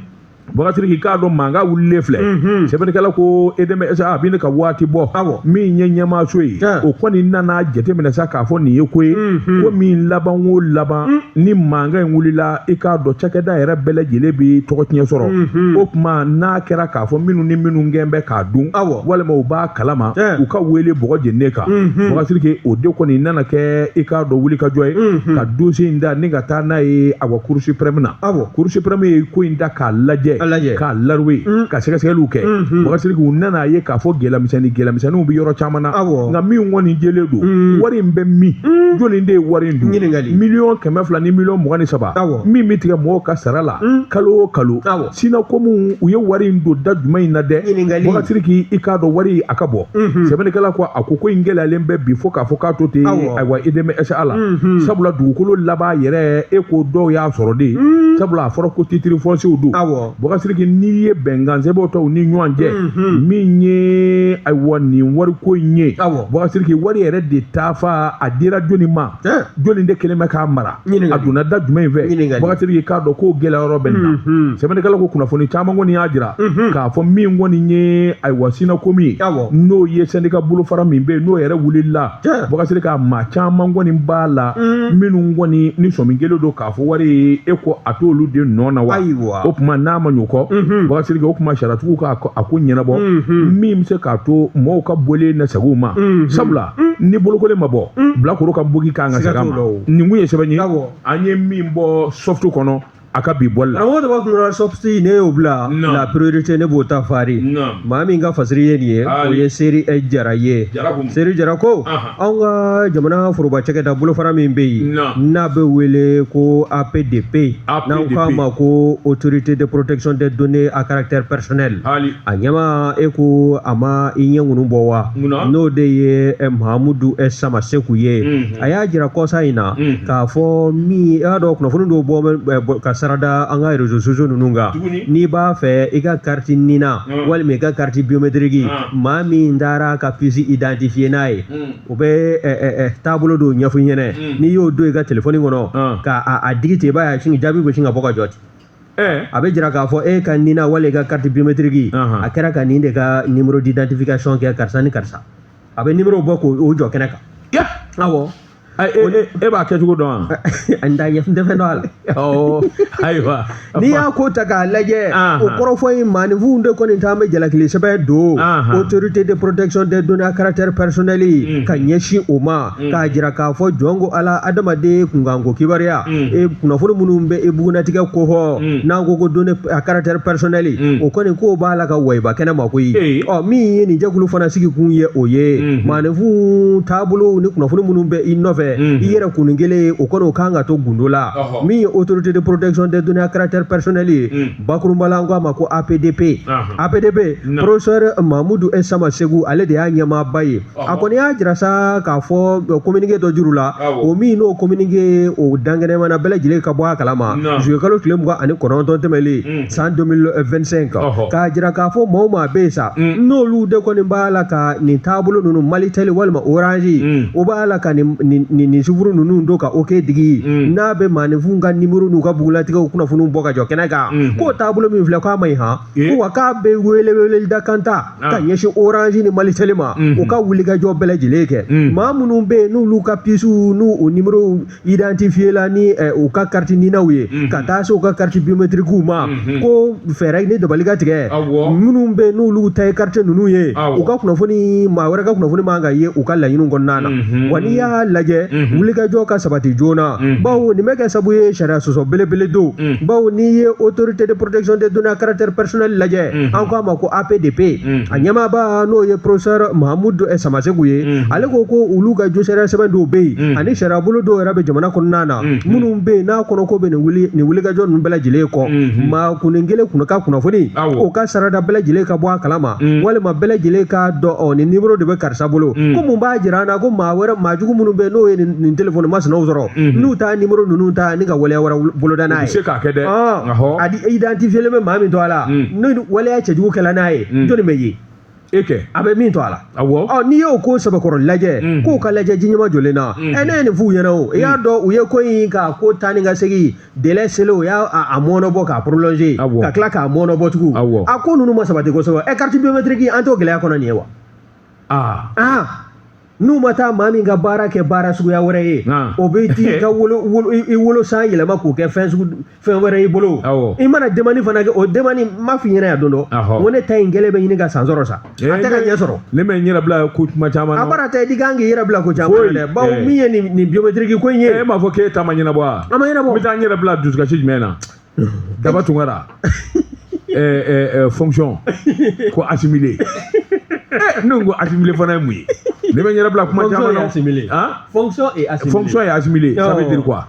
Bɔgɔtiriki, k'a dɔn mankan wulilen filɛ. Sɛbɛnnikɛla ko EDM SA a bɛ ne ka waati bɔ. Min ye ɲɛmaaso ye, o kɔni nana jateminɛ sa k'a fɔ nin ye ko ye, ko min laban o laban ni mankan in wulila, i k'a dɔn cakɛda yɛrɛ bɛɛ lajɛlen bɛ tɔgɔ tiɲɛ sɔrɔ. O tuma n'a kɛra k'a fɔ minnu ni minnu gɛn bɛ k'a dun, walima u b'a kalama, u ka wele bɔgɔ jeninen kan. Bɔgɔtiriki, o de kɔni nana kɛ i k'a dɔn wuli ka jɔ ye ka dossier in da ni ka taa n'a ye awa Cour suprême na. Cour suprême ye ko in da k'a lajɛ, k'a laruwe, ka sɛgɛsɛgɛliw kɛ. Bɔgɔtiriki, u nana ye k'a fɔ gɛlɛyamisɛnninw bɛ yɔrɔ caman na, nka min kɔni jɛlen don, wari in bɛ min? Jɔnni de ye wari in dun? 200 miliyɔn ni 23 miliyɔn min bɛ tigɛ mɔgɔw ka sara la kalo o kalo, Sinakomu u ye wari in don da jumɛn in na dɛ? Bɔgɔtiriki, i k'a dɔn wari a ka bɔ. Sɛbɛnnikɛla ko a ko in gɛlɛyalen bɛ bi fo k'a fɔ k'a to ten ayiwa EDM SA la, sabula dugukolo laban yɛrɛ, e ko dɔw y'a sɔrɔ de, sabula a fɔra ko titre foncier don. Bɔgɔtiriki, n'i ye bɛnkan sɛbɛnw ta u ni ɲɔgɔn cɛ, min ye ayiwa nin wariko in ye, Bɔgɔtiriki, wari yɛrɛ de taafa a dira jɔni ma, jɔni de kelen bɛ k'a mara, a donna da jumɛn in fɛ? Bɔgɔtiriki, k'a dɔn k'o gɛlɛya yɔrɔ bɛ nin na. Sɛbɛnnikɛla ko kunnafoni caman kɔni y'a jira k'a fɔ min kɔni ye ayiwa Sinakomi ye, n'o ye syndicat bolofara min bɛ yen, n'o yɛrɛ wulila, Bɔgɔtiriki, a maa caman kɔni b'a la minnu kɔni ni sɔmi kelen don k'a fɔ wari e ko a t'olu de nɔ na wa. O tuma n'a ma ɲ'o kɔ, Bɔgɔtiriki, o tuma sariyatigiw ka a ko ɲɛnabɔ min bɛ se k'a to mɔgɔw ka bɔlen na segin u ma, sabula ni bolokolen ma bɔ, bilakoro ka bogi kan ka segin a ma. Nin kun ye sɛbɛn ye an ye min bɔ Soft kɔnɔ. A ka bi bɔli la. Karamɔgɔ Daba Tunkara, sortie ne y'o bila. La Priorité, ne b'o ta fari. Maa min ka fasiri ye nin ye, o ye Seri Jara ye. Seri Jara ko anw ka jamana foroba cakɛda bolofara min bɛ yen n'a bɛ wele ko APDP, n'an k'a ma ko Autorité de protection des données à caractère personnel, a ɲɛmaa, e ko a ma i ɲɛ ŋunu bɔ wa? N'o de ye Mahamudu Samaseku ye. A y'a jira kɔsa in na k'a fɔ min i y'a dɔn, kunnafoni dɔw bɔ ka sarada an ka réseaux sociaux ninnu kan, n'i b'a fɛ i ka carte NINA walima i ka carte biométrique, maa min taara ka puce identifier n'a ye, o bɛ taabolo dɔw ɲɛfɔ i ɲɛna. N'i y'o don i ka telefɔni kɔnɔ ka a digi ten, i b'a ye jaabi bɛ sin ka bɔ ka jɔ ten. A bɛ jira k'a fɔ e ka NINA wali i ka carte biométrique, a kɛra ka nin de ka numéro d'identification kɛ, karisa ni karisa. A bɛ numéro bɔ k'o jɔ kɛnɛ kan. Awɔ. E b'a kɛcogo dɔn wa? N t'a ɲɛ, n tɛ fɛn dɔn a la. Ayiwa. N'i y'a ko ta k'a lajɛ, o kɔrɔfɔ in, maaninfinw de kɔni t'an bɛ jalakili sɛbɛn don Autorité de protection des données à caractère personnel ka ɲɛsin o ma, k'a jira k'a fɔ jɔn ko Ala, adamaden kunkanko kibaruya, e kunnafoni minnu bɛ e bugunatigɛ kofɔ, n'an ko ko données à caractère personnel, o kɔni k'o b'a la ka wayiba kɛnɛ ma koyi. Ɔ, min ye nin jɛkulu fana sigi kun ye, o ye maaninfinw taabolo ni kunnafoni minnu bɛ i nɔfɛ, i yɛrɛ kunnin kelen, o kɔni o kan ka to gundo la. Min ye Autorité de protection des données à caractère personnel ye, bakurunba la, an ko a ma ko APDP. APDP, professeur Mahamudu Samaseku, ale de y'a ɲɛmaaba ye. A kɔni y'a jira sa k'a fɔ communiqué dɔ juru la, o min n'o communiqué o dankɛnɛmana, bɛɛ lajɛlen ka bɔ a kalama, juillet kalo tile 29 tɛmɛlen san 2025, k'a jira k'a fɔ maa o maa bɛ yen sa, n'olu de kɔni b'a la ka nin taabolo ninnu, Malitel walima Orange, o b'a la ka nin chiffre ninnu don ka OK digi, n'a bɛ maaninfinw ka numéro n'u ka bugulatigɛw kunnafoniw bɔ ka jɔ kɛnɛ kan, k'o taabolo min filɛ, k'a ma ɲi han. Ko wa k'a bɛ wele weleda kan ta ka ɲɛsin Orange ni Malitel ma, u ka wulikajɔ bɛɛ lajɛlen kɛ. Maa minnu bɛ yen n'olu ka puce n'u o numéro identifié la ni u ka carte NINAw ye, ka taa se u ka carte biométrique ma, ko fɛɛrɛ ni dabali ka tigɛ. Minnu bɛ yen n'olu ta ye carte ninnu ye, u ka kunnafoni, maa wɛrɛ ka kunnafoni man ka ye u ka laɲiniw kɔnɔna na. Wa n'i y'a lajɛ, wulikajɔ ka sabati joona, bawo nin bɛ kɛ sabu ye sariya sɔsɔ belebele don. Bawo n'i ye Autorité de protection des données à caractère personnel lajɛ, an ko a ma ko APDP, a ɲɛmaaba n'o ye professeur Mahamudu Samaseku ye, ale ko ko olu ka josariya sɛbɛn dɔw bɛ yen ani sariyabolo dɔw yɛrɛ bɛ jamana kɔnɔna na, minnu bɛ yen n'a kɔnɔ ko bɛ nin wulikajɔ ninnu bɛɛ lajɛlen kɔ. Maa kunnin kelen kun ka kunnafoni, o ka sarada, bɛɛ lajɛlen ka bɔ a kalama, walima bɛɛ lajɛlen k'a dɔn, ɔ, nin numéro de bɛ karisa bolo. Ko mun b'a jira an na ko maa wɛrɛ, maa jugu minnu bɛ yen n'o ye nin téléphone masinaw sɔrɔ, n'u taa numéro ninnu ta ni ka waleya wɛrɛ boloda n'a ye? U bɛ se k'a kɛ dɛ. A di identifié bɛ maa min to a la, ni waleya cɛjugu kɛla n'a ye, jɔnni bɛ ye? E kɛ. A bɛ min to a la. Ɔ, n'i y'o ko sɛbɛkɔrɔ lajɛ, k'o ka lajɛ ji ɲɛma jɔlen na. Ɛ, ne ye nin f'u ɲɛna o, i y'a dɔn, u ye ko in ka ko taa ni ka segin, délai selen, o y'a a mɔɔnɔbɔ k'a prolonger, ka tila k'a mɔɔnɔbɔ tugun. A ko ninnu ma sabati kosɛbɛ. Ɛ, carte biométrique, an t'o gɛlɛya kɔnɔ nin ye wa? Aa, n'u ma taa maa min ka baara kɛ baara suguya wɛrɛ ye, o bɛ t'i ka wolo i wolo san yɛlɛma k'o kɛ fɛn sugu fɛn wɛrɛ y'i bolo. I mana demande fana kɛ, o demande, n m'a f'i ɲɛna yan don dɔ, n ko ne ta in kɛlen bɛ ɲini ka san sɔrɔ sa, a tɛ ka ɲɛ sɔrɔ. Ne bɛ n yɛrɛ bila ko kuma caman na. A baara tɛ, i kan k'i yɛrɛ bila ko caman na dɛ, bawo min ye nin biométrique ko in ye. E m'a fɔ k'e ta ma ɲɛnabɔ wa? A ma ɲɛnabɔ. N bɛ taa n yɛrɛ bila dusukasi jumɛn na? Daba Tunkara, fonction ko assimilé. Ne ko assimilé fana ye mun ye? Ne bɛ n yɛrɛ bila kuma caman na. Assimilé. Fonction et assimilé. Fonction et assimilé, ça veut dire quoi?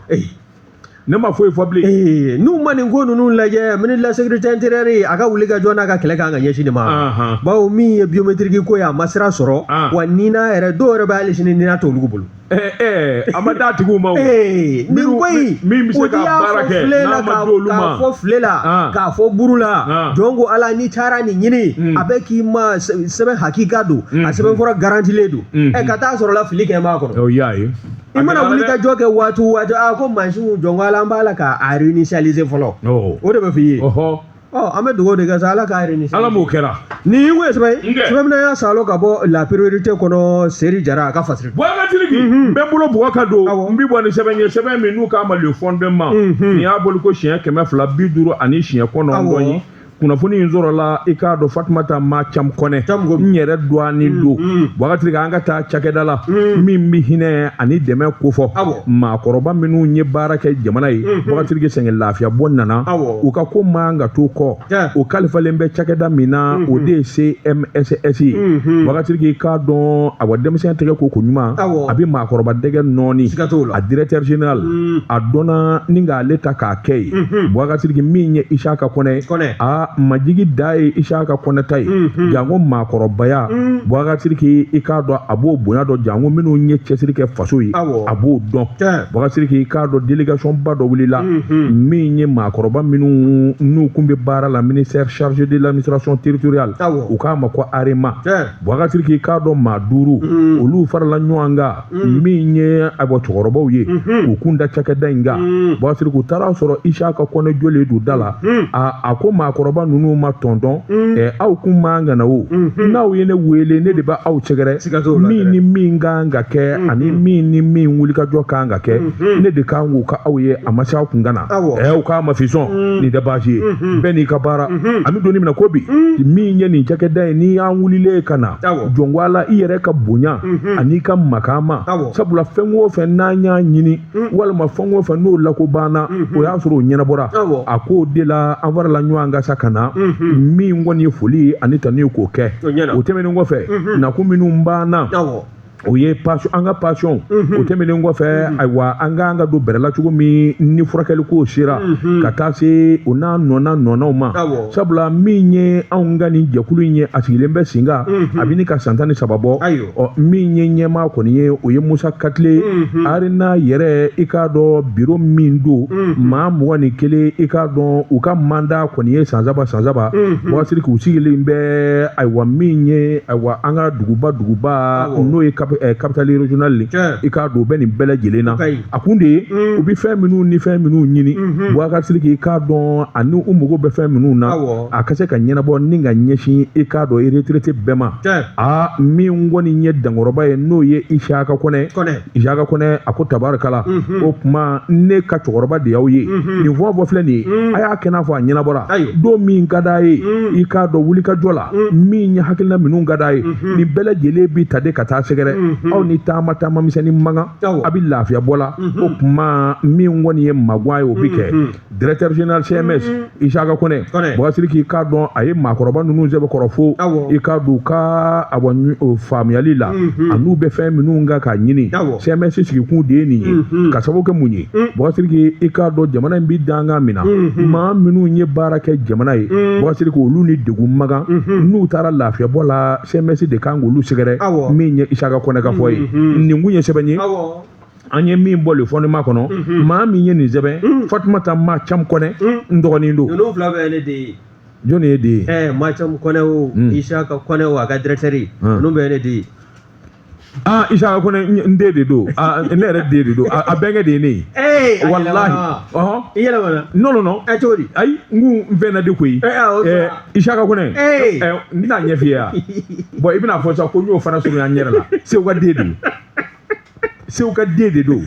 Ne ma foyi fɔ bilen. N'u ma nin ko ninnu lajɛ, ministre de la Sécurité intérieure, a ka wuli ka jɔ n'a ka kɛlɛ kan ka ɲɛsin nin ma, bawo min ye biométrique ko ye, a ma sira sɔrɔ. Wa NINA yɛrɛ, dɔw yɛrɛ bɛ hali sini NINA t'olu bolo. A ma d'a tigiw ma o. Nin ko in, min bɛ se ka baara kɛ n'a ma d'olu ma. K'a fɔ file la, k'a fɔ buru la, jɔn ko Ala, n'i taara nin ɲini, a bɛ k'i ma sɛbɛn hakika don, a sɛbɛn fɔra garantilen don. Ɛ, ka taa sɔrɔ la fili kɛ b'a kɔnɔ. O y'a ye. I mana wuli ka jɔ kɛ waati o waati, a ko mansinw, jɔn ko Ala, an b'a la k'a réinitialiser fɔlɔ. O de bɛ f'i ye. Ɔ, an bɛ dugawu de kɛ sa, Ala k'a réinitialiser. Ala m'o kɛra. Nin kun ye sɛbɛn ye, sɛbɛn min y'a salo ka bɔ La Priorité kɔnɔ, Seri Jara a ka fasiri. Bɔn, n bɛ n bolo bugɔ ka don, n bi bɔ ni sɛbɛn ye, sɛbɛn min n'u k'a ma Le Fondement. Nin y'a boli ko siɲɛ 259 ye. Kunnafoni in sɔrɔla i k'a dɔn Fatumata Ma Cam Kɔnɛ n yɛrɛ dɔgɔnin don. Bubakari Sidiki, an ka taa cakɛda la min bɛ hinɛ ani dɛmɛ kofɔ maakɔrɔba minnu ye baara kɛ jamana ye. Bubakari Sidiki, sɛgɛn lafiyabɔ nana, u ka ko man ka to kɔ. O kalifalen bɛ cakɛda min na, o de ye CMSS ye. Bubakari Sidiki, i k'a dɔn, awa, denmisɛn tɛgɛ ko ko ɲuman, a bɛ maakɔrɔba dɛgɛ nɔɔni. A directeur général a dɔnna ni k'ale ta k'a kɛ ye. Bubakari Sidiki, min ye Isaka Kɔnɛ, a majigi da ye Isaka Kɔnɛ ta ye, janko maakɔrɔbaya. Bubakari Sidiki, i k'a dɔn, a b'o bonya dɔn, janko minnu ye cɛsiri kɛ faso ye, a b'o dɔn. Bubakari Sidiki, i k'a dɔn, délégation ba dɔ wulila min ye maakɔrɔba minnu n'u kun bɛ baara la ministère chargé de l'administration territoriale, u k'a ma ko AREMA. Bubakari Sidiki, i k'a dɔn, maa 5 olu farala ɲɔgɔn kan, min ye ayiwa cɛkɔrɔbaw ye, u kun da cakɛda in kan. Bubakari Sidiki, u taara sɔrɔ Isaka Kɔnɛ jɔlen don da la. A ko maakɔrɔba ninnu ma, tɔntɔn, aw kun man ka na o, n'aw ye ne wele, ne de bɛ aw sɛgɛrɛ. Min ni min kan ka kɛ ani min ni min wulikajɔ kan ka kɛ, ne de kan k'o ka aw ye. A ma se aw kun ka na. Aw k'a ma fisɔn, nin tɛ baasi ye, bɛɛ n'i ka baara. An bɛ don min na ko bi, min ye nin cakɛda ye, n'i y'an wulilen ka na jɔnko la, i yɛrɛ ka bonya ani ka makama, sabula fɛn o fɛn n'an y'a ɲini walima fɛn o fɛn n'o lako banna, o y'a sɔrɔ o ɲɛnabɔra. A k'o de la an farala ɲɔgɔn kan sa ka na. Min kɔni ye foli ani tanu ye, k'o kɛ. O tɛmɛnen kɔfɛ, nakun minnu banna, o ye an ka pension. O tɛmɛnen kɔfɛ, ayiwa, an k'an ka don bɛrɛ la cogo min ni furakɛli ko sera ka taa se o n'a nɔna nɔnaw ma, sabula min ye anw ka nin jɛkulu in ye, a sigilen bɛ sen kan, a bɛ ni ka san 13 bɔ. Ɔ, min ye ɲɛmaa kɔni ye, o ye Musa Katile. ARENA yɛrɛ, i k'a dɔn, biro min don, maa 21, i k'a dɔn, u ka mandat kɔni ye san 3 san 3. Bubakari Sidiki, u sigilen bɛ, ayiwa, min ye, ayiwa, an ka duguba duguba, n'o ye capitale régionale, i k'a dɔn, u bɛ nin bɛɛ lajɛlen na. A kun de ye u bɛ fɛn minnu ni fɛn minnu ɲini, Bubakari Sidiki, i k'a dɔn, ani u mago bɛ fɛn minnu na, a ka se ka ɲɛnabɔ ni ka ɲɛsin, i k'a dɔn, retraité bɛɛ ma. Aa, min kɔni ye dankɔrɔba ye, n'o ye Isaka Kɔnɛ. Isaka Kɔnɛ a ko tabarikala, o tuma ne ka cɛkɔrɔba de y'aw ye. Nin fɛn o fɛn filɛ nin ye, a y'a kɛ n'a fɔ a ɲɛnabɔra. Don min ka d'a ye, i k'a dɔn, wulikajɔ la, min ye hakilina minnu ka d'a ye, nin bɛɛ lajɛlen bi ta de ka taa sɛgɛrɛ aw ni taama taama misɛnnin mankan, a bɛ lafiya bɔ la. O tuma min kɔni ye maguwa ye, o bɛ kɛ. Directeur général CMS Isaka Kɔnɛ, Bubakari Sidiki, k'a dɔn, a ye maakɔrɔba ninnu sɛbɛkɔrɔ fo, i k'a dɔn, u ka awɔ faamuyali la an'u bɛ fɛn minnu kan k'a ɲini. CMS sigikun de ye nin ye, ka sababu kɛ mun ye? Bubakari Sidiki, i k'a dɔn, jamana in bɛ dankan min na, maa minnu ye baara kɛ jamana ye, Bubakari Sidiki, olu ni degun magan, n'u taara lafiya bɔ la, CMS de kan k'olu sɛgɛrɛ. Min ye Isaka Kɔnɛ ka fɔ ye, nin kun ye sɛbɛn ye an ye min bɔ le fondement kɔnɔ. Maa min ye nin sɛbɛn, Fatumata Ma Cam Kɔnɛ, n dɔgɔnin don. Ninnu fila bɛɛ ye ne den ye. Jɔnni ye den ye? Macam Kɔnɛ o, Isaka Kɔnɛ o, a ka directeur, ninnu bɛɛ ye ne den ye. Ah, Isaka Kɔnɛ, n den de don. Ah, ne yɛrɛ den de don. A bɛnkɛ de ye ne ye. Walahi, ɔhɔn. I yɛlɛmana. Non, non, non. Cogo di? Ayi, n kun n fɛn na de koyi. Isaka Kɔnɛ, n tɛna ɲɛf'i ye wa? Bon, i bɛna fɔ sa ko n y'o fana surunya n yɛrɛ la. Segu ka den don, Segu ka den de don.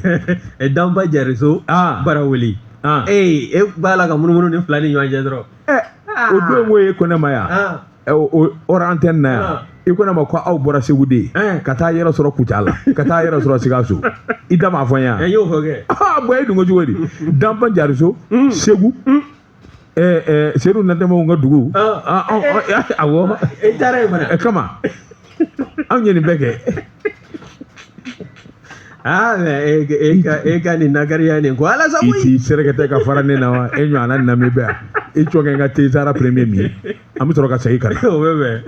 Danba Jariso. Barawuli. E b'a la ka munumunu ni fila ni ɲɔgɔn cɛ dɔrɔn. O don ko e ko ne ma yan, o hors antenne na yan, i ko ne ma ko aw bɔra Segu de ka taa yɔrɔ sɔrɔ Kucala, ka taa yɔrɔ sɔrɔ Sikaso. I da m'a fɔ n ye yan? N y'o fɔ kɛ. Ah bon, e dun ko cogo di? Danba Jariso, Segu, Seydou Natɛmɛw ka dugu. Awɔ. E taara yen fana. Kama anw ye nin bɛɛ kɛ. Ah, mais e ka nin nakariya nin ko ala sago. I t'i sɛrɛkɛtɛ ka fara ne na wa? E ɲɔgɔnna nami bɛ yan. I cɔ kɛ n ka thé sara premier min, an bɛ sɔrɔ ka segin ka na. O bɛ bɛn.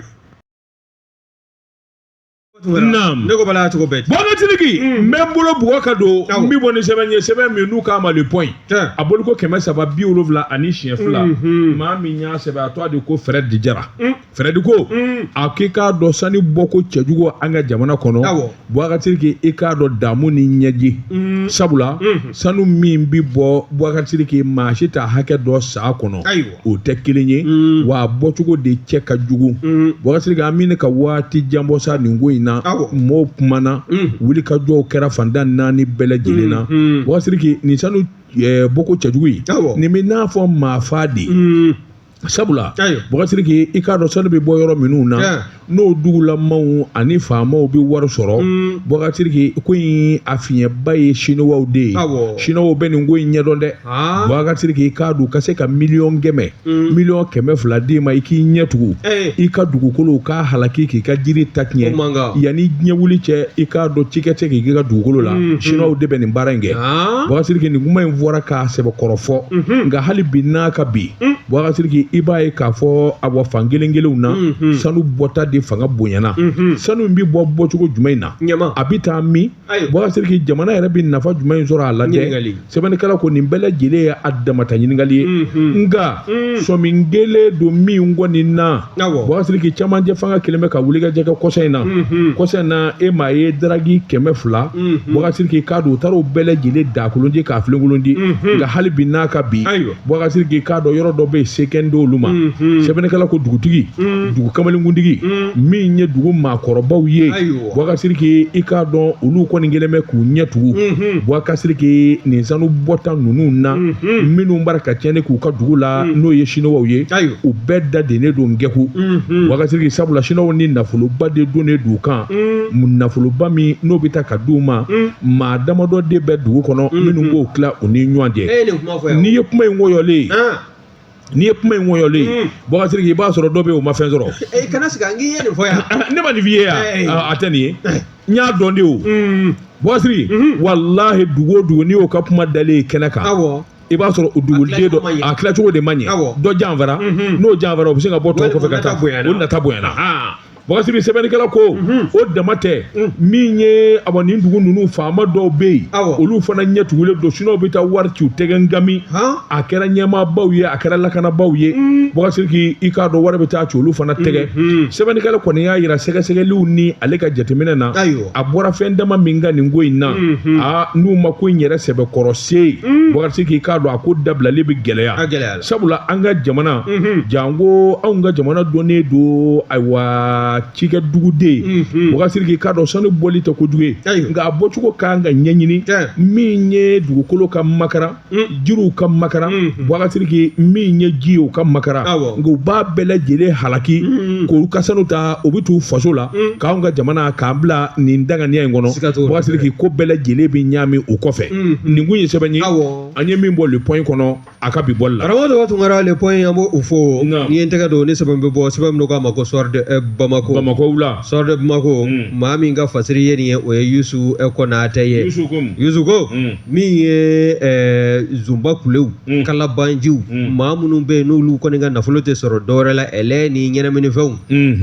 Naam. Ne ko bala cogo bɛɛ. Bɔnɛ Sidiki, n bɛ n bolo bugɔ ka don. N bɛ bɔ ni sɛbɛn ye, sɛbɛn min n'u k'a ma Le Point. A boliko 372. Maa min y'a sɛbɛn, a tɔgɔ de ko Fred Jara. Fred ko a k'i k'a dɔn, sanu bɔko cɛjugu an ka jamana kɔnɔ. Boubacar Sidiki, i k'a dɔn, damu ni ɲɛji, sabula sanu min bi bɔ, Boubacar Sidiki, maa si t'a hakɛ dɔn san kɔnɔ, o tɛ kelen ye wa, a bɔcogo de cɛ ka jugu. Boubacar Sidiki, an bɛ ka waati jan bɔ sa nin ko in na, mɔɔw kumana, wulikajɔw kɛra fantan naani bɛɛ lajɛlen na. Boubacar Sidiki, nin sanu bɔko cɛjugu in, nin bɛ n'a fɔ maa fa de ye. Sabula Bubakari Sidiki, i k'a dɔn sanu bɛ bɔ yɔrɔ minnu na, n'o dugulamaw ani faamaw bɛ wari sɔrɔ. Bubakari Sidiki, ko in a fiɲɛba ye siniwaw de ye. Siniwaw bɛ nin ko in ɲɛdɔn dɛ. Bubakari Sidiki, i k'a dɔn ka se ka 100 000 000, 200 000 d'i ma, i k'i ɲɛ tugu, i ka dugukolo k'a halaki, k'i ka jiri ta tiɲɛ, yanni diɲɛ wuli cɛ, i k'a dɔn cikɛ tɛ k'i ka dugukolo la. Siniwaw de bɛ nin baara in kɛ. Bubakari Sidiki, nin kuma in fɔra k'a sɛbɛkɔrɔ fɔ, nka hali bi n'a ka bi, Bubakari Sidiki, i b'a ye k'a fɔ awa fan kelen kelenw na, sanu bɔta de fanga bonyana. Sanu in bɛ bɔ bɔcogo jumɛn in na? A bɛ taa min? Bubakari Sidiki, jamana yɛrɛ bɛ nafa jumɛn in sɔrɔ a la dɛ? Sɛbɛnnikɛla ko nin bɛɛ lajɛlen ye a damata ɲininkali ye, nka sɔmi kelen don min kɔni na. Bubakari Sidiki, camancɛ fanga kelen bɛ ka wulikajɔ kɛ kɔsa in na. Kɔsa in na, e m'a ye drague 200, Bubakari Sidiki, k'a don u taara o bɛɛ lajɛlen da kolon di k'a filenkolon di. Nka hali bi n'a ka bi, Bubakari Sidiki, k'a dɔn yɔrɔ dɔ bɛ yen, sekɛn d'olu ma. Sɛbɛnnikɛla ko dugutigi, dugu kamalenkuntigi, min ye dugu maakɔrɔbaw ye, Bubakari Sidiki, i k'a dɔn olu kɔni kɛlen bɛ k'u ɲɛ tugu, Bubakari Sidiki, nin sanu bɔta ninnu na, minnu b'a ka tiɲɛni k'u ka dugu la, n'o ye siniwaw ye. U bɛɛ da dennen don gɛku, Bubakari Sidiki, sabula siniwaw ni nafoloba de donnen d'u kan, nafoloba min n'o bɛ taa ka d'u ma. Maa damadɔ de bɛ dugu kɔnɔ minnu b'o tila u ni ɲɔgɔn cɛ. N'i ye kuma in wɔyɔlen ye, n'i ye kuma in wɔyɔlen ye, Bubakari Sidiki, i b'a sɔrɔ dɔ bɛ yen, o ma fɛn sɔrɔ. Kana sigi n k'i ye nin fɔ yan. Ne ma nin f'i ye yan, a tɛ nin ye, n y'a dɔn de. O Bubakari Sidiki, walahi, dugu o dugu, n'i y'o ka kuma dalen ye kɛnɛ kan, i b'a sɔrɔ o duguden dɔ a tilacogo de ma ɲɛ, dɔ janfara. N'o janfara, o bɛ se ka bɔ tɔw kɔfɛ ka taa, o nata bonyana. Bubakari Sidiki, sɛbɛnnikɛla ko o dama tɛ. Min ye awa nin dugu ninnu faama dɔw bɛ yen, olu fana ɲɛ tugulen don. Siniwaw bɛ taa wari ci u tɛgɛ ngami, a kɛra ɲɛmaabaw ye, a kɛra lakanabaaw ye. Bubakari Sidiki, i k'a dɔn wari bɛ taa ci olu fana tɛgɛ. Sɛbɛnnikɛla kɔni y'a yira sɛgɛsɛgɛliw ni ale ka jateminɛ na, a bɔra fɛn dama min kan nin ko in na, aa, n'u ma ko in yɛrɛ sɛbɛkɔrɔ se, Bubakari Sidiki, i k'a dɔn a ko dabilali bɛ gɛlɛya, sabula an ka jamana, janko anw ka jamana dɔnnen don ayiwa cikɛ duguden. Bubakari Sidiki, k'a dɔn sanu bɔli tɛ kojugu ye, nka a bɔcogo kan ka ɲɛɲini. Min ye dugukolo ka makara, jiriw ka makara, Bubakari Sidiki, min ye ji ye, o ka makara, nka u b'a bɛɛ lajɛlen halaki k'olu ka sanu ta, o bɛ t'u faso la, k'anw ka jamana k'an bila nin danganiya in kɔnɔ. Bubakari Sidiki, ko bɛɛ lajɛlen bɛ ɲaami o kɔfɛ. Nin kun ye sɛbɛn ye an ye min bɔ Le Point kɔnɔ a ka bi bɔli la. Karamɔgɔ Daba Tunkara, Le Point, an b'o fo. N'i ye n tɛgɛ don ni sɛbɛn bɛ bɔ, sɛbɛn min k'a ma ko Soir de Bamako. Bamako la. Soir de Bamako, maa min ka fasiri ye nin ye, o ye Yusu Konate ye. Yusu ko min ye zunba kulew, kalabanjiw, maa minnu bɛ yen n'olu kɔni ka nafolo tɛ sɔrɔ dɔwɛrɛ la, ɛlɛ ni ɲɛnaminifɛnw,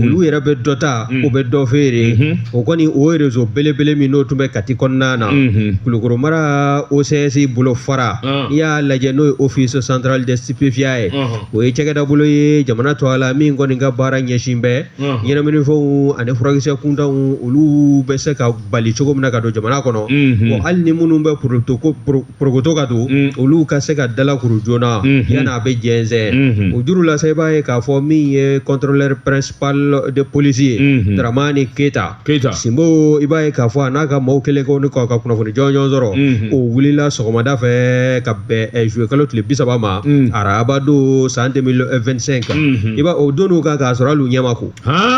olu yɛrɛ bɛ dɔ ta, o bɛ dɔ feere. O kɔni o réseau belebele min n'o tun bɛ Kati kɔnɔna na, Kulukoro mara OCS bolo fara, n'i y'a lajɛ, n'o ye Office central des stupéfiants ye, o ye cakɛda bolo ye jamana tɔgɔ la min kɔni ka baara ɲɛsin bɛ ɲɛnaminifɛnw ani furakisɛ kuntanw, olu bɛ se ka bali cogo min na ka don jamana kɔnɔ. Bon, hali ni minnu bɛ porokoto ka don, olu ka se ka dalakuru joona yanni a bɛ jɛnsɛn. O juru la sa, i b'a ye k'a fɔ min ye contrôleur principal de police ye, Dramani Keyita. Keyita. Sinbo, i b'a ye k'a fɔ a n'a ka maaw kelen ko ni ka kunnafoni jɔnjɔn sɔrɔ, o wulila sɔgɔmada fɛ ka bɛn juillet kalo tile 30 ma, araba don, san 2025. I b'a o don kan k'a sɔrɔ hali u ɲɛ ma ko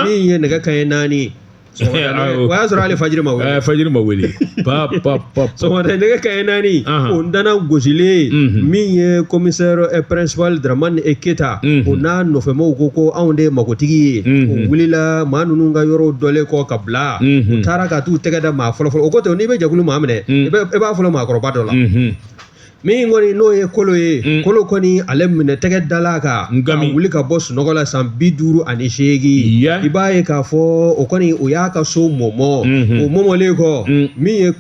min ye nɛgɛ kanɲɛ 4, o y'a sɔrɔ hali fajiri ma wele. Fajiri ma wele, pa pa pa. Sɔgɔmada nɛgɛ kanɲɛ 4, o nana gosilen, min ye commissaire principal Dramani Keyita, o n'a nɔfɛmaaw ko anw de ye makotigi ye. O wulila maa ninnu ka yɔrɔw dɔlen kɔ ka bila, u taara ka t'u tɛgɛ da maa fɔlɔ fɔlɔ. O ko ten, n'i bɛ jɛkulu maa minɛ, i b'a fɔlɔ maakɔrɔba dɔ la. Min kɔni n'o ye kolo ye, kolo kɔni ale minɛ tɛgɛ dala kan ka wuli ka bɔ sunɔgɔ la, san 58, i b'a ye k'a fɔ o kɔni o y'a ka so mɔmɔ. O mɔmɔlen kɔ, min ye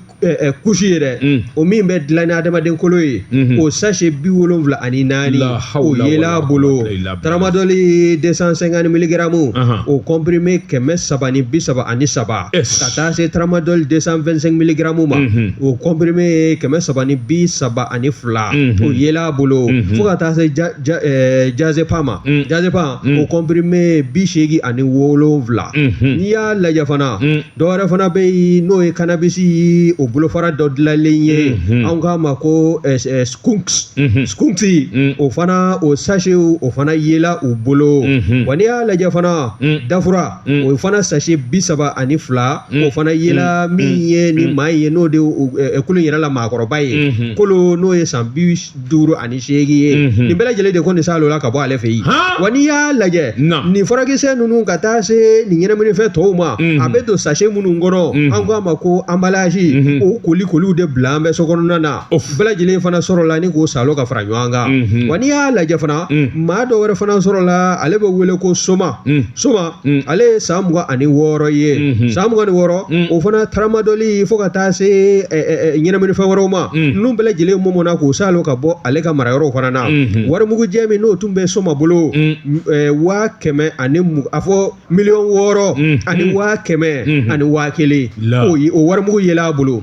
kusi ye dɛ, o min bɛ dilan ni adamaden kolo ye, o sachet 74, o yela bolo, tramadol 250 milligrammes, o comprimé 333, ka taa se tramadol 225 milligrammes ma, o comprimé 332, o yela bolo, fo ka taa se diazépam ma, diazépam o comprimé 87. N'i y'a lajɛ fana, dɔwɛrɛ fana bɛ yen, n'o ye cannabis, o o bolofara dɔ dilanlen ye an k'a ma ko skunks skunks o fana o sachet o fana yela u bolo wa n'i y'a lajɛ fana dafura o fana sachet 32 o fana yela min ye ni maa ye n'o de kulu yɛrɛ la maakɔrɔba ye kolo n'o ye san 58 ye nin bɛɛ lajɛlen de kɔni salola ka bɔ ale fɛ yen wa n'i y'a lajɛ nin furakisɛ ninnu ka taa se nin ɲɛnaminifɛn tɔw ma a bɛ don sachet minnu kɔnɔ an k'a ma ko emballage o koli koliw de bila an bɛ so kɔnɔna na bɛɛ lajɛlen fana sɔrɔla ni k'o salo ka fara ɲɔgɔn kan wa n'i y'a lajɛ fana maa dɔ wɛrɛ fana sɔrɔla ale bɛ wele ko soma soma ale ye san 26 ye san 26 o fana taramadɔli fo ka taa se ɲɛnaminifɛn wɛrɛw ma ninnu bɛɛ lajɛlen mɔmɔna k'o salo ka bɔ ale ka marayɔrɔw fana na warimugujɛ min n'o tun bɛ soma bolo 120 000 a fɔ miliyɔn 6 ani 100 000 ani 1000 o warimugu yela a bolo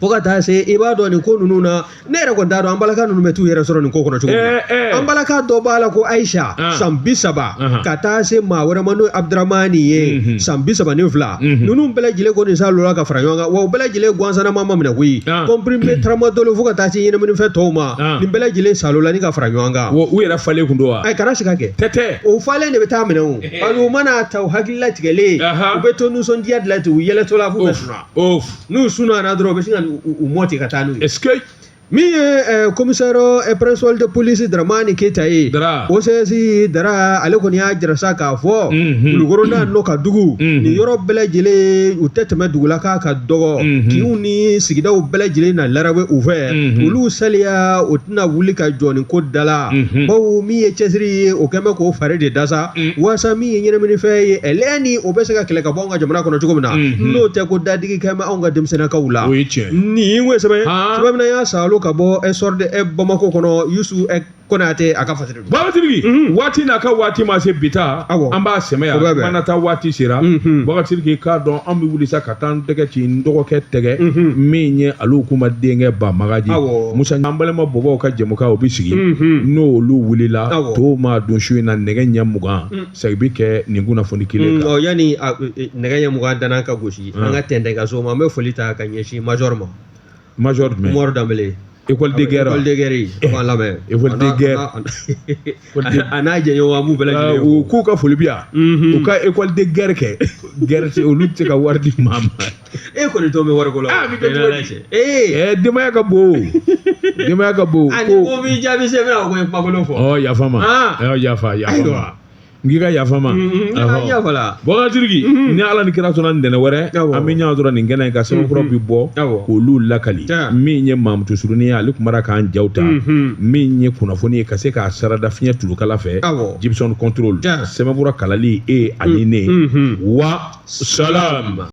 fo ka taa se i b'a dɔn nin ko ninnu na ne yɛrɛ kɔni t'a dɔn an balaka ninnu bɛ t'u yɛrɛ sɔrɔ nin ko kɔnɔ cogo min na an balaka dɔ b'a la ko Ayisa san 30 ka taa se maa wɛrɛ ma n'o ye Abudramani ye san 32 ninnu bɛɛ lajɛlen kɔni salola ka fara ɲɔgɔn kan wa u bɛɛ lajɛlen gansanama ma minɛ koyi comprimé tramadol fo ka taa se ɲɛnaminifɛn tɔw ma nin bɛɛ lajɛlen salola ni ka fara ɲɔgɔn kan u yɛrɛ falen kun don wa ayi kana sika kɛ tɛ o falen de bɛ taa minɛ o u mana ta u hakili latigɛlen u bɛ to nisɔndiya de la ten u yɛlɛtɔ la f'u bɛ sunɔgɔ n'u sunɔgɔra dɔrɔn u bɛ sin ka u mɔ ten ka taa n'u ye est-ce que min ye commissaire principal de police Dramani Keyita ye OCS Dara ale kɔni y'a jira sa k'a fɔ Kulukɔrɔ n'a nɔ ka dugu nin yɔrɔ bɛɛ lajɛlen u tɛ tɛmɛ dugu la k'a ka dɔgɔ kinw ni sigidaw bɛɛ lajɛlen na larabe u fɛ olu saliya o tɛna wuli ka jɔ nin ko da la bawo min ye cɛsiri ye o kɛn bɛ k'o fari de dasa waasa min ye ɲɛnaminifɛn ye ɛlɛ ni o bɛ se ka kɛlɛ ka bɔ anw ka jamana kɔnɔ cogo min na n'o tɛ ko dadigi kɛn bɛ anw ka denmisɛnnakaw la o ye tiɲɛ nin ye sɛbɛn sɛbɛn min y'a salo ka bɔ Essor de Bamakɔ kɔnɔ Yusu Konate a ka fasiri don Baba Sidiki waati n'a ka waati ma se bi ta an b'a sɛmɛ yan mana taa waati sera Baba Sidiki k'a dɔn an bɛ wuli sa ka taa n tɛgɛ ci n dɔgɔkɛ tɛgɛ min ye ale kuma denkɛ ba magaji Musa an balima bɔbɔw ka jɛmukan o bɛ sigi n'olu wulila to ma don su in na nɛgɛ ɲɛ 20 segin bɛ kɛ nin kunnafoni kelen kan yanni nɛgɛ ɲɛ 20 danna ka gosi an ka tɛntɛn ka so ma an bɛ foli ta ka ɲɛsin major ma major jumɛn Umaru Danbele école de guerre école de guerre an b'a lamɛn école de guerre a n'a jɛɲɔgɔn an b'u bɛɛ lajɛlen u k'u ka foli bi yan u ka école de guerre kɛ guerre olu tɛ se ka wari di maa ma e kɔni t'o mɛn wariko la a bɛ kɛ cogo di ee denbaya ka bon denbaya ka bon ani ko b'i jaabi se bɛna ko ye kumakolon fɔ ɔ yafa ma yafa yafa ma n k'i ka yafa ma Baba Sidiki ni Ala ni kira sɔnna ntɛnɛn wɛrɛ an bɛ ɲɔgɔn sɔrɔ nin kɛnɛ in kan sɛbɛnkura bɛ bɔ k'olu lakali min ye Mamutu Surunin ye ale tun bara k'an jaw ta min ye kunnafoni ye ka se k'a sarada fiɲɛ tulukala fɛ Gibson contrôle sɛbɛnfura kalali e ani ne wa salam.